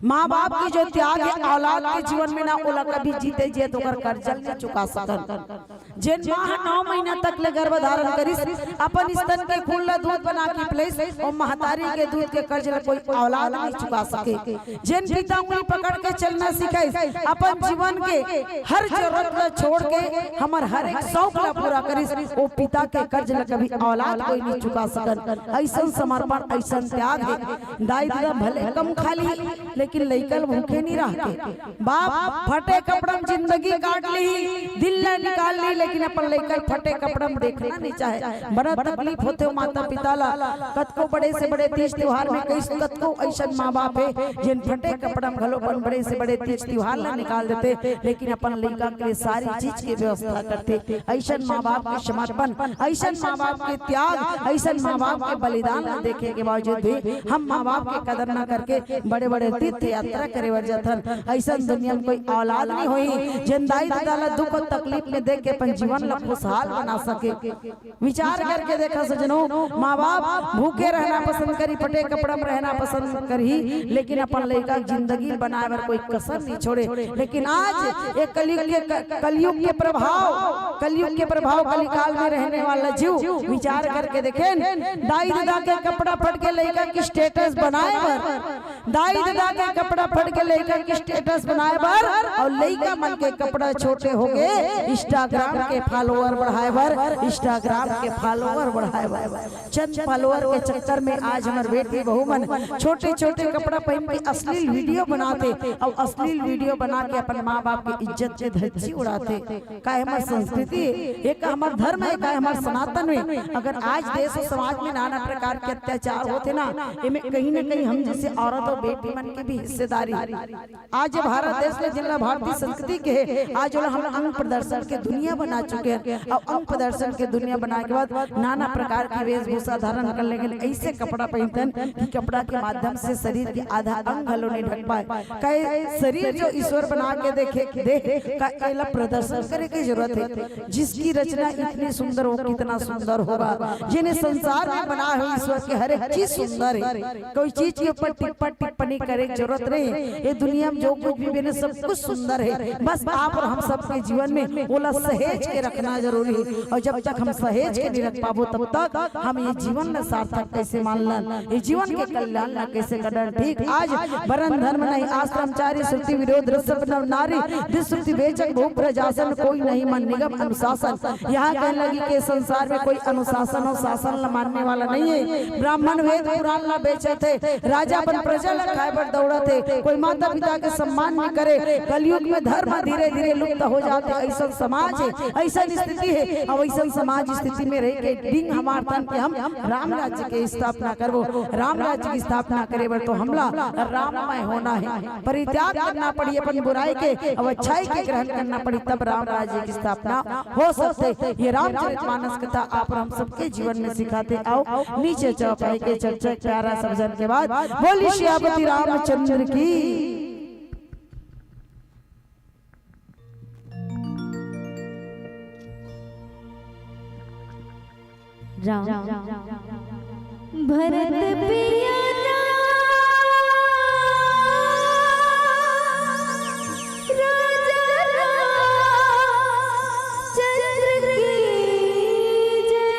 माँ बाप के जो त्याग है औलाद के जीवन में ना, ओला कभी जीते जियत ओकर कर्जा नहीं चुका सकन। जेन माँ ह नौ महीना तक ले गर्भ धारण करिस, अपन स्तन के खून ला दूध बना के पिलाइस, ओ महतारी के दूध के कर्ज ला कोई औलाद नहीं चुका सके। जेन पिता उंगली पकड़ के चलना सिखाइस, अपन जीवन के हर जरूरत ला छोड़ के हमर हर एक शौक ला पूरा करिस, ओ पिता के कर्ज ला कभी औलाद कोई नहीं चुका सकन। ऐसन समर्पण, ऐसन त्याग है। दाई ददा भले कम खा ली, लेकिन लइका ल भूखे नहीं रहते। बाप फटे कपड़ा में जिंदगी काट ली, दिल ला निकाल ली, लेकिन अपन लइका ल फटे कपड़ा में देखना नहीं चाहे। बड़ा तकलीफ होथे माता पिता ला। कतको बड़े से बड़े तीज त्योहार में कई कतको ऐसन माँ बाप है जिन फटे कपड़ा में घलो अपन बड़े से बड़े तीज त्योहार ला निकाल देथे, लेकिन अपन लइका के लिए सारी चीज की व्यवस्था करथे। ऐसन माँ बाप के समर्पण, ऐसन माँ बाप के त्याग, ऐसन माँ बाप के बलिदान ला देखे के बावजूद भी हम माँ बाप के कदर न करके बड़े बड़े तीर्थ यात्रा करे बर जाथन। ऐसन दुनिया में कोई औलाद नहीं होही जेन दाई ददा ला दुख और तकलीफ में देख के अपन जीवन ला खुशहाल बना सके। विचार करके देखा सजनों, माँ बाप भूखे रहना पसंद करी, फटे कपड़ा में रहना पसंद करही, लेकिन अपन लइका के जिंदगी बनाए बर कोई कसर नहीं छोड़े। लेकिन आज ये कलयुग के क-, कलयुग के प्रभाव, कलयुग के प्रभाव, कलिकाल में रहने वाला जीव विचार करके देखें, दाई ददा के कपड़ा फट के लइका के स्टेटस बनाए बर, दाई ददा के कपड़ा फट के लइका के स्टेटस बनाए बर, और लइका मन के कपड़ा छोटे हो गए, इंस्टाग्राम के फॉलोअर बढ़ाए बर, इंस्टाग्राम के फॉलोअर बढ़ाए बर। चंद फॉलोअर के चक्कर में आज हमर बेटी बहू मन छोटे छोटे कपड़ा पहन के अश्लील वीडियो बनाथे, और अश्लील वीडियो बना के अपन माँ बाप के इज्जत के धज्जी उड़ाथे। का हमर संस्कृति हे, का हमर धर्म हे, का हमर सनातन हे? अगर आज देश और समाज में नाना प्रकार के अत्याचार होथे ना, एमे कहीं ना कहीं हम जैसे औरत और बेटी मन के भी हिस्सेदारी। आज ये भारत देश में जिनला भारतीय संस्कृति के हे, आज ओला हम अंग प्रदर्शन के दुनिया बना चुके हैं। और अंग प्रदर्शन के दुनिया बनाए के बाद नाना प्रकार की वेशभूषा धारण कर लेकिन ऐसे कपड़ा पहनतन कि कपड़ा के माध्यम से शरीर के आधा अंग घलो नहीं ढक पाए। कहे शरीर जो ईश्वर बना के देखे, दे का एला प्रदर्शन करे की जरूरत है। जिसकी रचना इतनी सुंदर हो, कितना सुंदर होगा। जिन्हें संसार में बना है ईश्वर के हर एक चीज सुंदर है। कोई चीज के ऊपर टिप्पा टिप्पणी करे की जरूरत नहीं है। ये दुनिया में जो कुछ भी बने, सब कुछ सुंदर है। बस आप और हम सबके जीवन में ओला सहेज के रखना जरूरी है। और जब तक हम सहेज के नहीं रख पाबो, तब तक हम ये जीवन में सार्थक कैसे मान लन, ये जीवन के कल्याण ला कैसे करन। ठीक आज वरण धर्म नहीं, आश्रमचारी, श्रुति विरोध, ऋषभ नव नारी, दुश्रुति वेचक, भूप प्रजासन, कोई नहीं मन निगम अनुशासन। यहाँ कहने लगी कि संसार में कोई अनुशासन और शासन ला मानने वाला नहीं है। ब्राह्मण वेद पुराण ला बेचत हे, राजा अपन प्रजा ला खाए बर दौड़त हे, कोई माता पिता के सम्मान नहीं करे। कलयुग में धर्म धीरे धीरे लुप्त हो जाते, ऐसा समाज है, ऐसा स्थिति है। अब ऐसा समाज स्थिति में रह के दिन हमार तन के हम राम राज्य के स्थापना करबो। राम राज्य की स्थापना करे बर तो हमला राममय होना है, परित्याग करना पड़ी अपन बुराई के, अब अच्छाई के ग्रहण करना पड़ी, तब राम राज्य की स्थापना हो सकथे। ये रामचरित मानस कथा आप और हम सबके जीवन में सिखाथे। आओ नीचे चौपाई के चर्चा प्यारा सब जन के बाद बोली सियापति रामचंद्र की। राम। भरत पिया राम, राजा रामचंद्र की जय।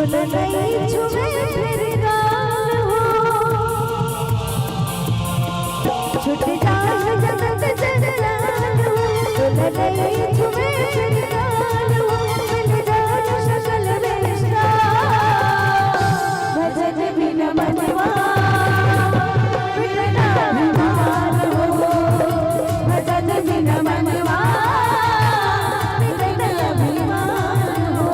छुए फिर गाल हो, छुट जाए जगत जंजाल हो। छुए फिर गाल हो, मिल जाए सकल विश्राम। भजन बिन मनवा मिटना अभिमान हो, भजन बिन मनवा मिटना अभिमान हो।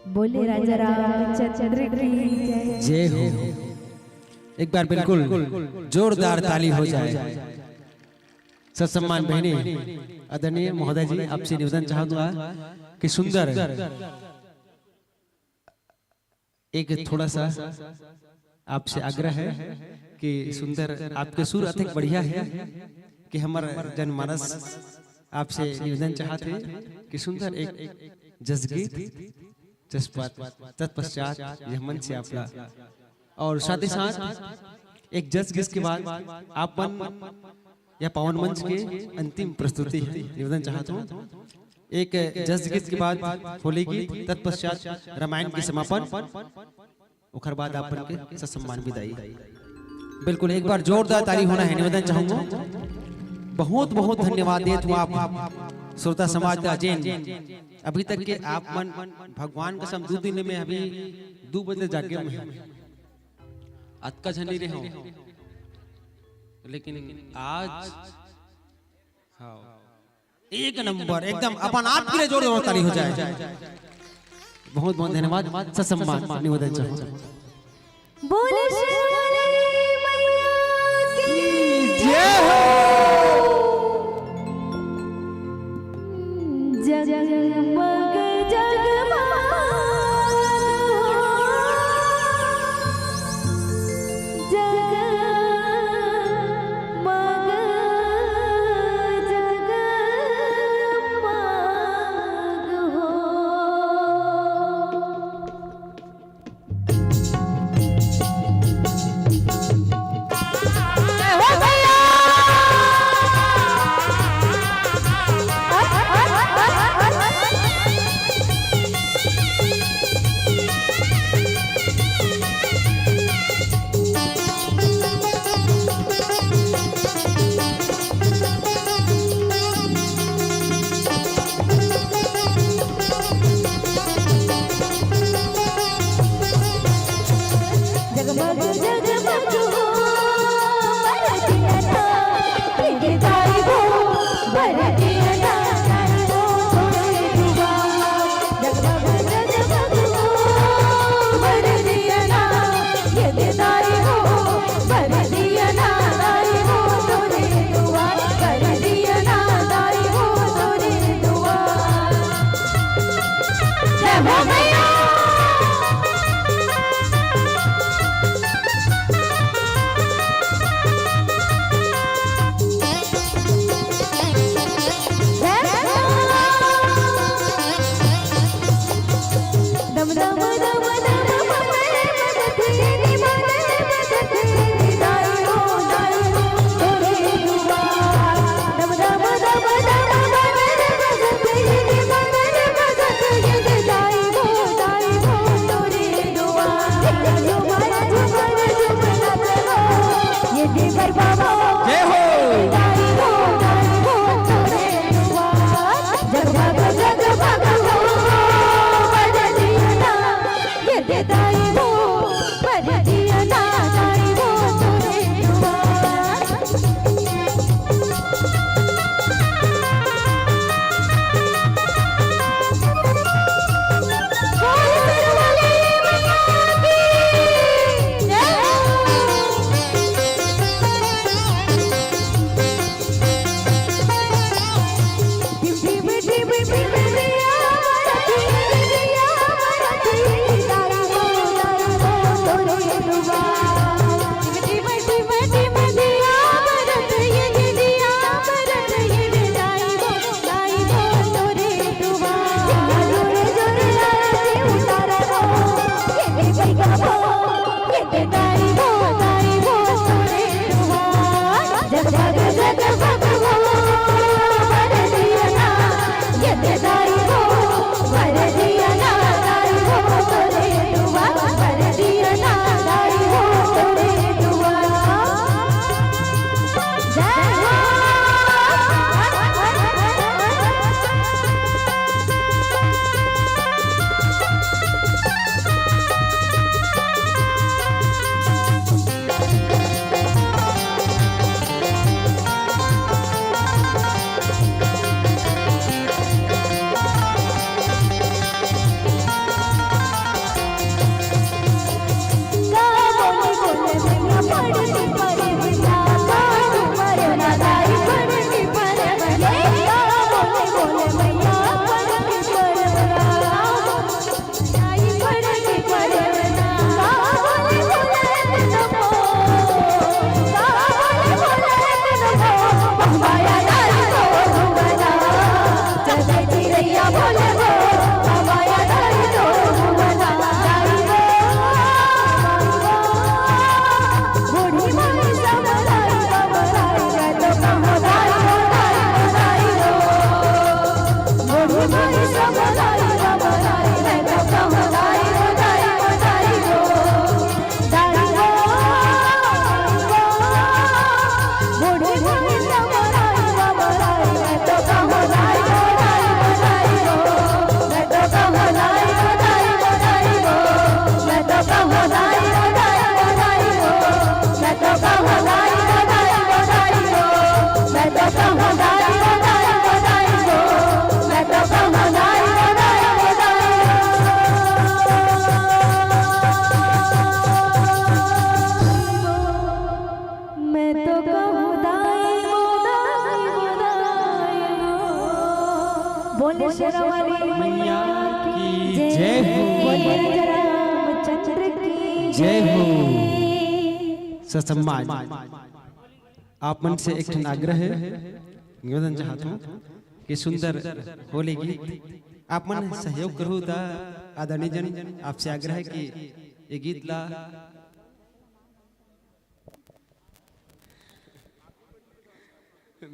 बोले राजा रामचंद्र की जय। जय हो। एक बार बिल्कुल जोरदार ताली हो जाए। ससम्मान बहिनी, आदरणीय महोदय जी, आपसे निवेदन चाहूंगा कि सुंदर एक थोड़ा सा आपसे आग्रह है कि सुंदर, आपके सुर अतेक बढ़िया है कि हमर जनमानस आपसे निवेदन चाहत हे कि सुंदर एक जसगीत, जसपत, तत्पश्चात यह मंच से आपला, और साथ ही साथ एक जसगीत के बाद आपन या पावन मंच के अंतिम प्रस्तुति हे। निवेदन चाहत हूँ, एक जसगीत के बाद होली गीत, तत्पश्चात रामायण के समापन, ओकर बाद आपन के ससम्मान विदाई। बिल्कुल, एक बार जोरदार ताली होना हे, निवेदन चाहूंगा। बहुत बहुत धन्यवाद देत हूँ आप श्रोता समाज का, जेन अभी तक के आप मन, भगवान कसम, दू दिन में अभी दू बजे जागे में अतका झन नइ रहे हो, लेकिन आज हाँ, एक नंबर, एकदम अपन आप के लिए जोरदार ताली हो जाए। बहुत बहुत धन्यवाद, ससम्मान निवेदन चाहूंगा। बोले शेरावाली मैया की जय हो। जगमग जगमग जगमग जगमग हो। जय हो। मैं तो कहूँ दाई वो, दाई वो, दाई वो। बोले शेरावाली मैया की जय हो। बोले रामचंद्र की जय हो। ससम्मान। आप मन से एक ठन आग्रह हे, निवेदन चाहत हूँ कि सुंदर होले गीत आप मन सहयोग करहू त आदरणीय जन आपसे आग्रह हे कि ये गीत ला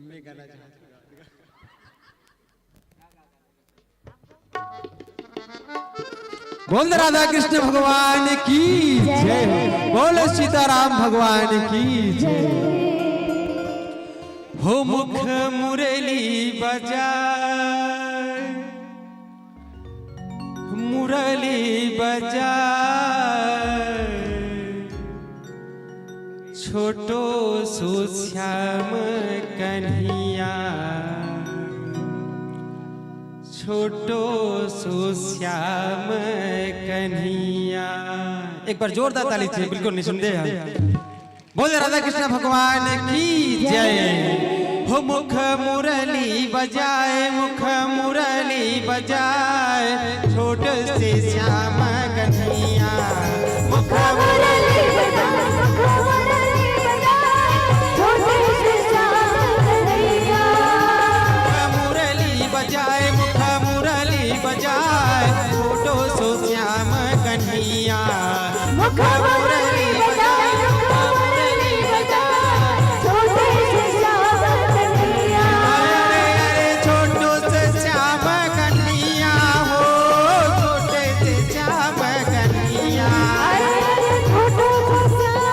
मैं गाना चाहत हूँ। बोल राधा कृष्ण भगवान की जय। बोल सीताराम भगवान की जय। हो मुख मुरली बजाए, मुरली बजाए, छोटो सो श्याम कन्हैया, छोटो सो श्याम कन्हैया। एक बार जोरदार ताली चाहिए, बिल्कुल नहीं सुनते हैं। बोल राधा कृष्ण भगवान की जय। हो मुख मुरली बजाए, मुख मुरली बजाए, छोट से श्याम कन्हैया। मुख मुरली बजाए, मुख मुरली बजाए, छोट से श्याम कन्हैया। मुख मुरली बजाए, मुख मुरली बजाए, छोटो सो श्याम कन्हैया। मुख मुरली बजाए, मुख मुरली बजाए, छोटे से श्याम कन्हैया। अरे, अरे, छोटो से श्याम कन्हैया हो, छोटे से श्याम कन्हैया। अरे, अरे, छोटो से श्याम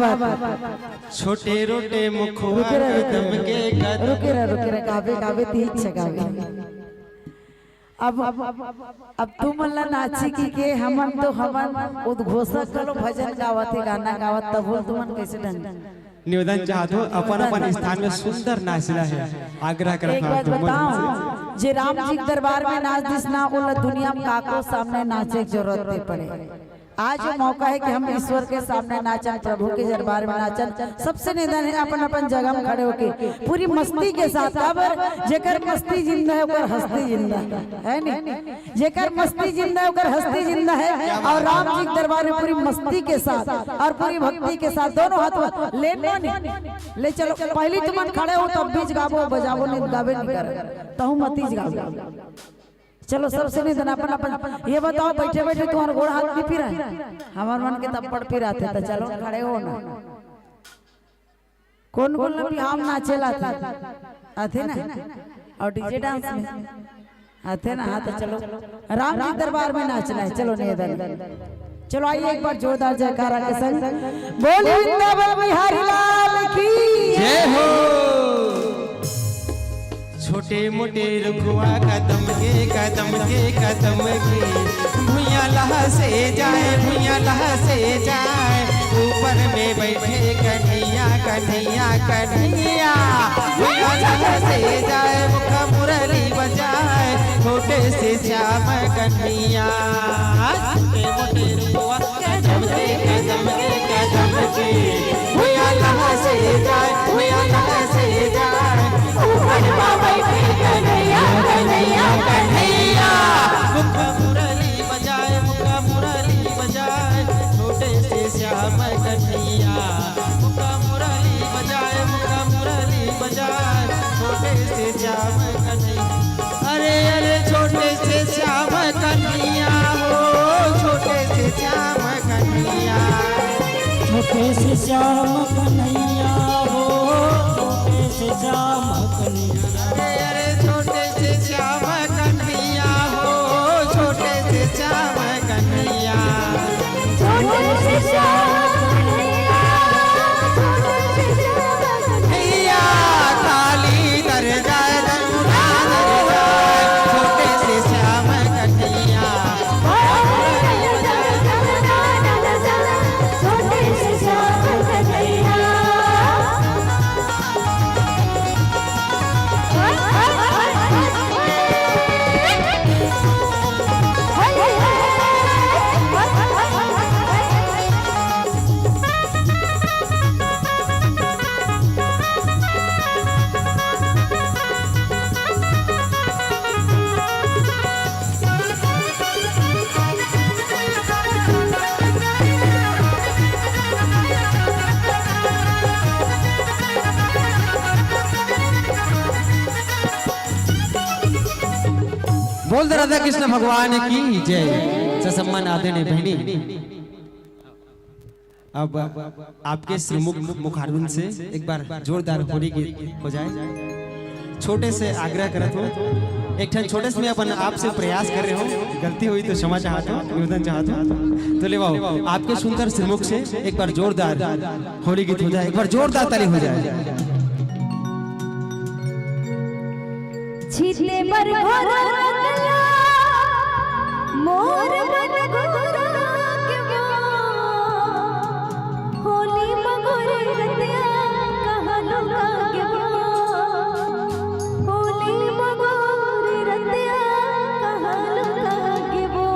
बात। छोटे रोटे मुखवा रुके रह, रुके कदम रह। के कदम। रुके रह, रुके रह, गावे, गावे, तीज छगावे। अब, अब तुमन ला नाची की के, हमन तो हमन उद्घोषक घलो भजन गावत हे, गाना गावत, तब बोल तुमन कैसे ढंग? निवेदन चाहत हो, अपन अपन स्थान में सुंदर नाचना है, आग्रह करत एक हूँ बात तुमन बताओ, से। जे राम जी के दरबार में नाच दिस ना, ओला दुनिया में काको सामने नाचे के जरूरत नहीं पड़े। आज ये मौका है कि हम ईश्वर के सामने नाचन, प्रभु के दरबार में नाचन। सबसे निवेदन है अपन अपन जगह में खड़े होके पूरी मस्ती के साथ, काबर जेकर मस्ती जिंदा है ओकर हस्ती जिंदा है, है नी? जेकर मस्ती जिंदा है ओकर हस्ती जिंदा है। और राम जी के दरबार में पूरी मस्ती के साथ और पूरी भक्ति के साथ दोनों हाथ में ले लो नी, ले चलो। पहली तुमन खड़े हो तब बीच गाबो बजाबो, नहीं गाबे नहीं कर, तहु मतीज गाबो। चलो, सबसे निवेदन अपन अपन, ये बताओ, बैठे बैठे तुम्हारा गोड़ हाथ नहीं पिराए? हमार मन के तब पड़ पिराथे, तो चलो खड़े हो ना। कौन कौन ला बिहाव नाचे ला आथे? आथे ना? और डीजे डांस में आथे ना? हाँ, तो चलो राम जी दरबार में नाचना है। चलो निवेदन, चलो आइए एक बार जोरदार जयकारा के संग बोलिए वृंदावन बिहारी लाल की। जय हो। छोटे मोटे रुखवा कदम के, कदम के, कदम के, भुइयां लहसे जाए, भुइयां लहसे जाए, ऊपर में बैठे कन्हैया, कन्हैया, कन्हैया। भुइयां लहसे जाए, मुख मुरली बजाए, छोटे से श्याम कन्हैया। छोटे मोटे रुखवा कदम के, कदम के, कदम के, भुइयां लहसे जाए, भुइयां लहसे जाए, ऊपर में बैठे कन्हैया, कन्हैया, कन्हैया। मुख मुरली बजाए, मुख मुरली बजाए, छोटे से श्याम कन्हैया। मुख मुरली बजाए, मुख मुरली बजाए, छोटे से श्याम कन्हैया। अरे, अरे, छोटे से श्याम कन्हैया हो, छोटे से श्याम कन्हैया। छोटे से श्याम कन्हैया हो, छोटे से श्याम कन्हैया। अरे, अरे, छोटे से श्याम कन्हैया हो, छोटे से श्याम कन्हैया। छोटे से श्याम कन्हैया, छोटे से श्याम कन्हैया। ताली दर जाए, दर उठा दर जाए, छोटे से श्याम कन्हैया। छोटे से श्याम कन्हैया। बोल दे राधा कृष्ण भगवान की जय। ससम्मान आदरणीय बहनी, अब आपके श्रीमुख मुखारविंद से एक बार जोरदार होली गीत हो जाए। छोटे से आग्रह करत हो, एक ठन छोटे से मैं अपन आप से प्रयास कर रहे हो, गलती हुई तो क्षमा चाहत हो, निवेदन चाहत हो। तो ले आओ, आपके सुंदर श्रीमुख से एक बार जोरदार होली गीत हो जाए, एक बार जोरदार ताली हो जाए। छिते बर घोर रंगला मोर मन घोर के बो। होली मगोरे रतिया कहाँ लुका के बो। होली मगोरे रतिया कहाँ लुका के बो।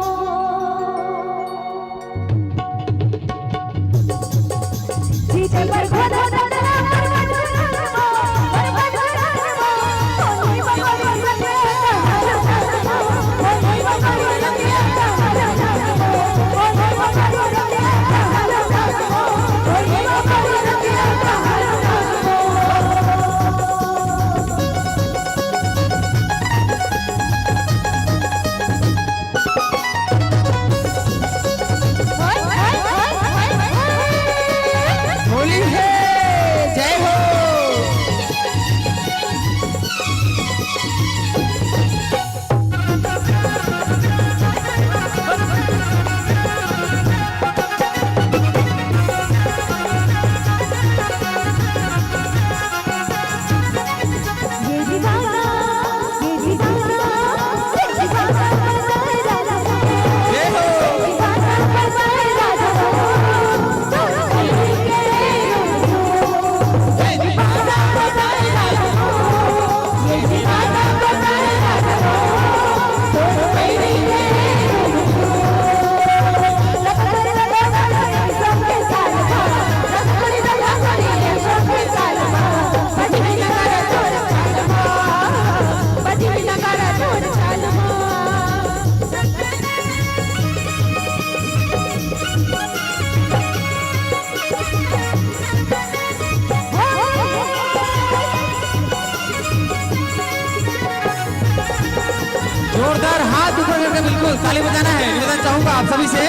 ताली बजाना है, निवेदन चाहूंगा आप सभी से।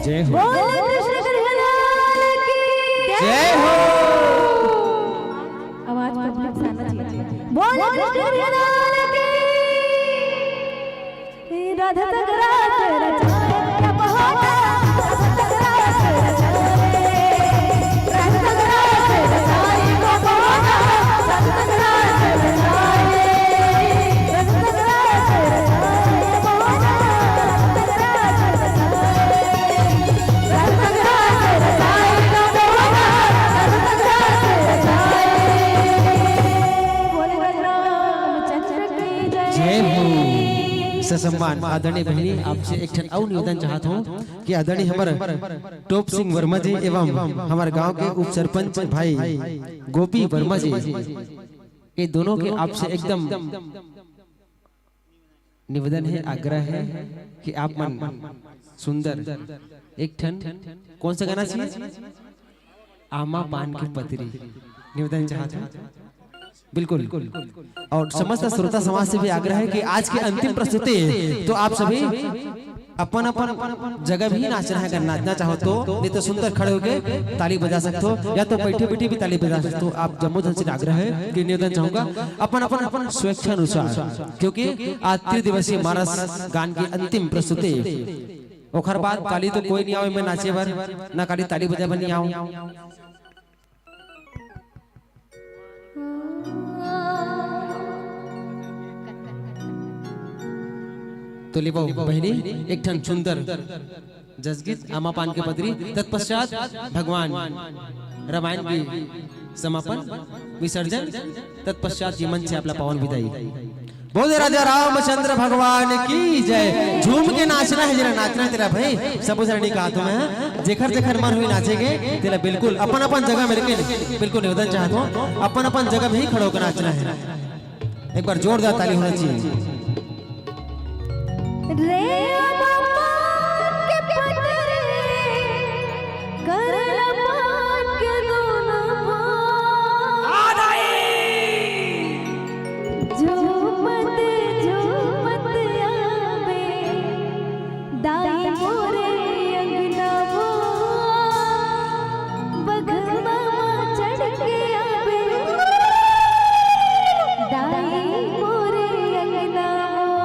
जय हो। बोलो कृष्ण कन्हैया लाल की जय हो। आवाज पब्लिक से आना चाहिए। बोलो कृष्ण कन्हैया लाल की। राधा तगरा तेरा चाय क्या बहाना, राधा तगरा तेरा चाय, राधा तगरा तेरा चाय क्या बहाना, राधा तगरा तेरा चाय। जय हो। ससम्मान आदरणीय बहिनी, आपसे एक ठन अउ निवेदन चाहत हूँ कि आदरणीय हमर टोप सिंह वर्मा जी एवं हमर गांव के उप सरपंच भाई गोपी वर्मा जी, ये दोनों के आपसे एकदम निवेदन है, आग्रह है कि आप मन सुंदर एक ठन कौन सा गाना चाहिए? आमा पान के पतरी निवेदन चाहत हूँ। बिल्कुल। और समस्त श्रोता समाज से भी आग्रह है कि आज की अंतिम प्रस्तुति है, तो आप सभी अपन अपन जगह भी नाचना है। अगर नाचना चाहो तो, नहीं तो सुंदर खड़े होके ताली बजा सकते हो, या तो बैठे बैठे भी ताली बजा सकते हो। आप जम्मो झन से आग्रह है कि निवेदन चाहूंगा, अपन अपन अपन स्वेच्छा अनुसार, क्योंकि आज त्रिदिवसीय मानस गान की अंतिम प्रस्तुति। ओखर बाद काली तो कोई नहीं आवे मैं नाचे बर, ना काली ताली बजाए बर नहीं आवे। तो लेवो बहिनी, एक ठन सुंदर जसगीत आमा पान के पतरी, तत्पश्चात भगवान रामायण की समापन, विसर्जन, तत्पश्चात ये मंच से आपला पावन विदाई। बोले राजा रामचंद्र भगवान की जय। झूम के नाचना है, जेला नाचना है तेला भाई, सब जन नहीं कहा तुम्हें, जेखर जेखर मन हुई नाचेंगे, तेला बिल्कुल अपन अपन जगह में लेके बिल्कुल निवेदन चाहत हूँ, अपन अपन जगह में ही खड़े होकर नाचना है। एक बार जोरदार ताली होना चाहिए। रे बाबा के पतरे, करला पान के दोनों भाई। आ नहीं। झूमत झूमत आवे दाई मोरे अंगना वो, बघवा मा चढ़ के आवे दाई मोरे अंगना वो।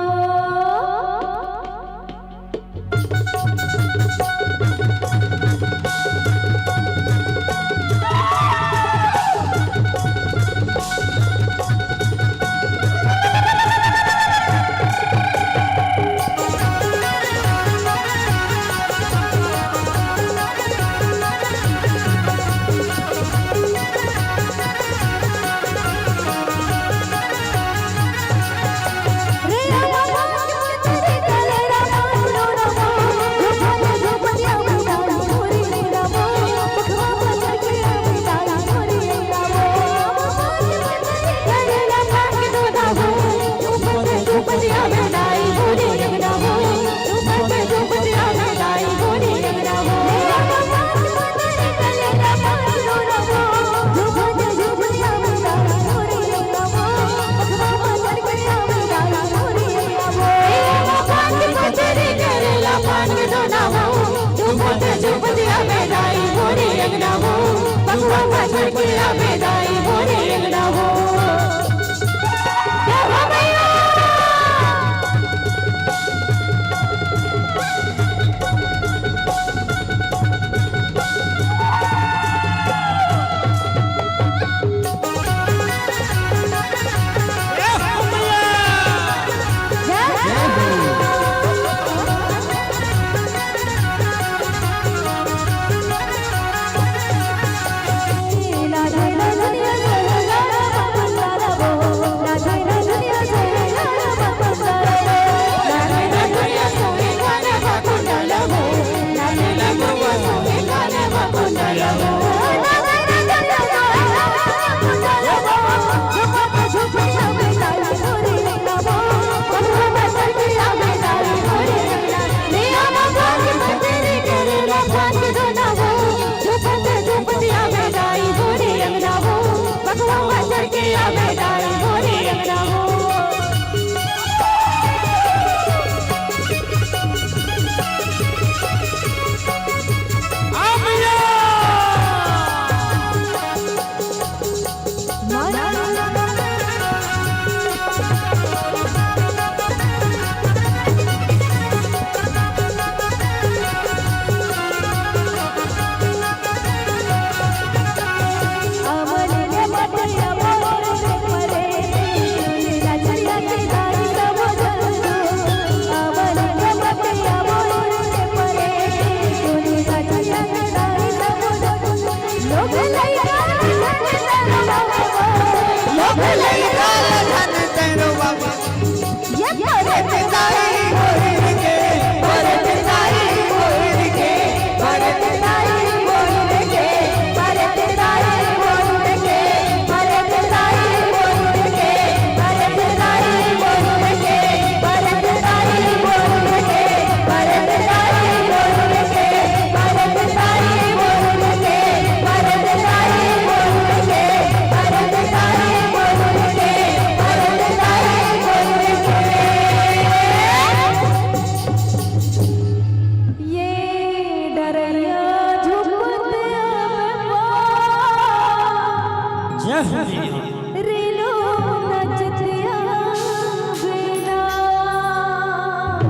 जय हो।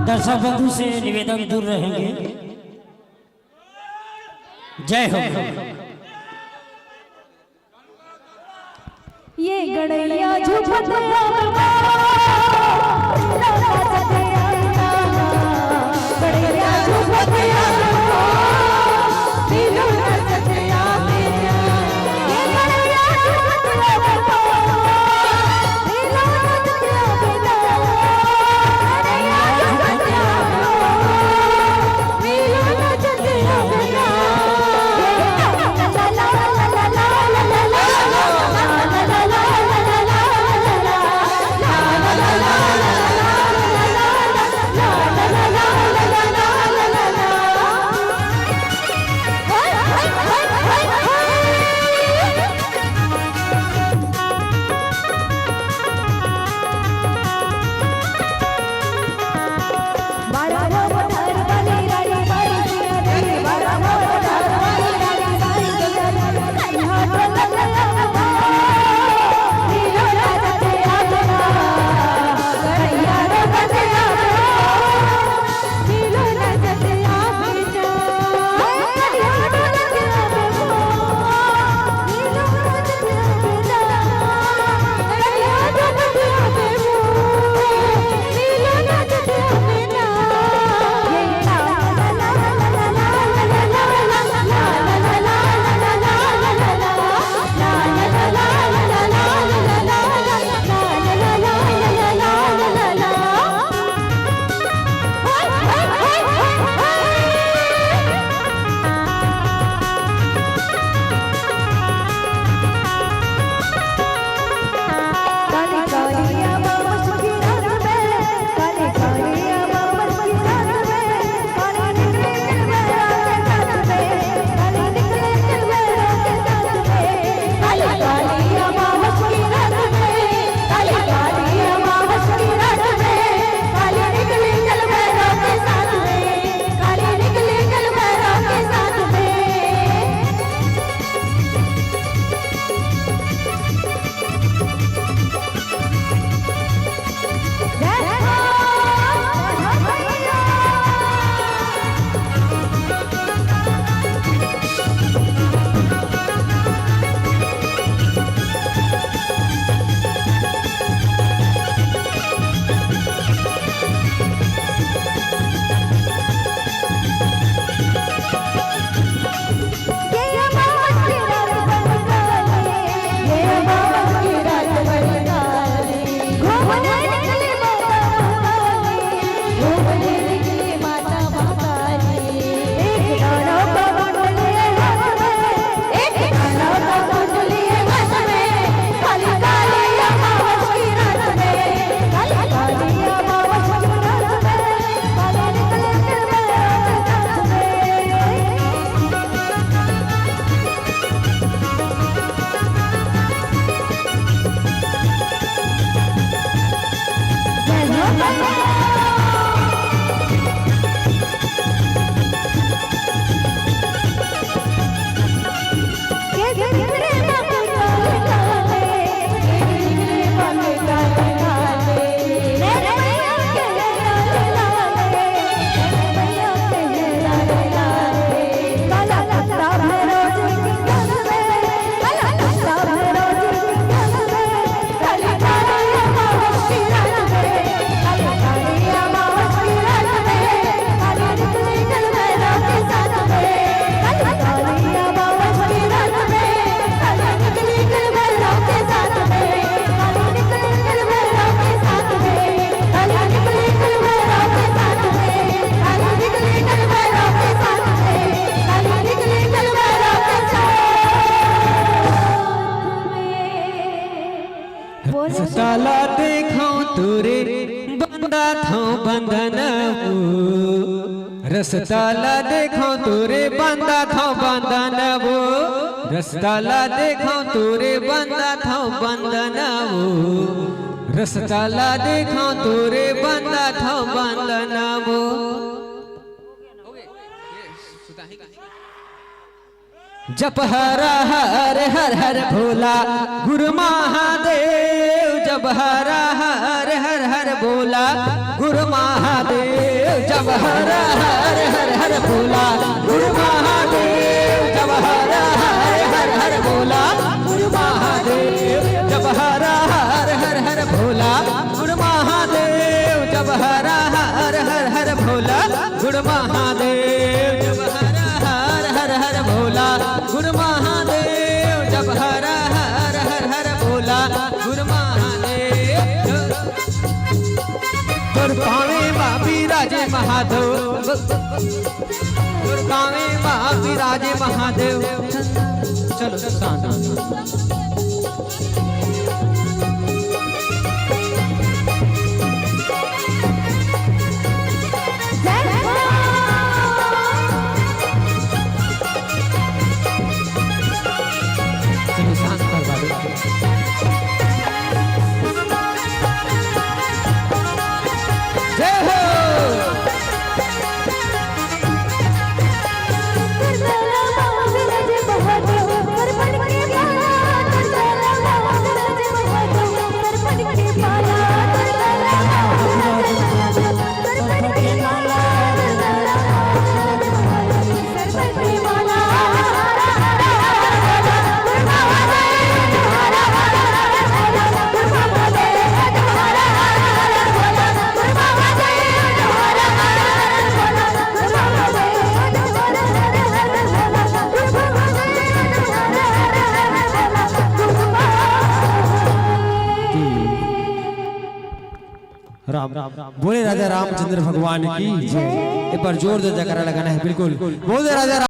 दर्शक बंधु से निवेदन, दूर रहेंगे। जय हो। बंदाथंव बंदन वो, रस्ता ला देखंव तोरे बंदाथंव बंदन वो, रस्ता ला देखंव तोरे बंदाथंव बंदन वो, रस्ता ला देखंव तोरे बंदाथंव बंदन वो। जप हर हर हर हर भोला गुरु महादेव, जप हर हर हर हर भोला गुरु महादेव, जप हर हर हर हर भोला गुरु महादेव, जप हर हर हर हर भोला गुरु महादेव, जप हर हर हर हर भोला गुरु महादेव, जप हर हर हर हर भोला गुरु महादेव, जप हर हर हर हर भोला गुरु महादेव, जप हर हर हर हर भोला गुरु महादेव। तोर पाँवे मा बिराजे महादेव, तोर पाँवे मा बिराजे महादेव। चलो, शांत। चलो, शांत कर बाबू। जय हो। राम, बोले राजा रामचंद्र भगवान की जय। एक बार जोरदार जयकारा लगाना है, बिल्कुल। बोले राजा राम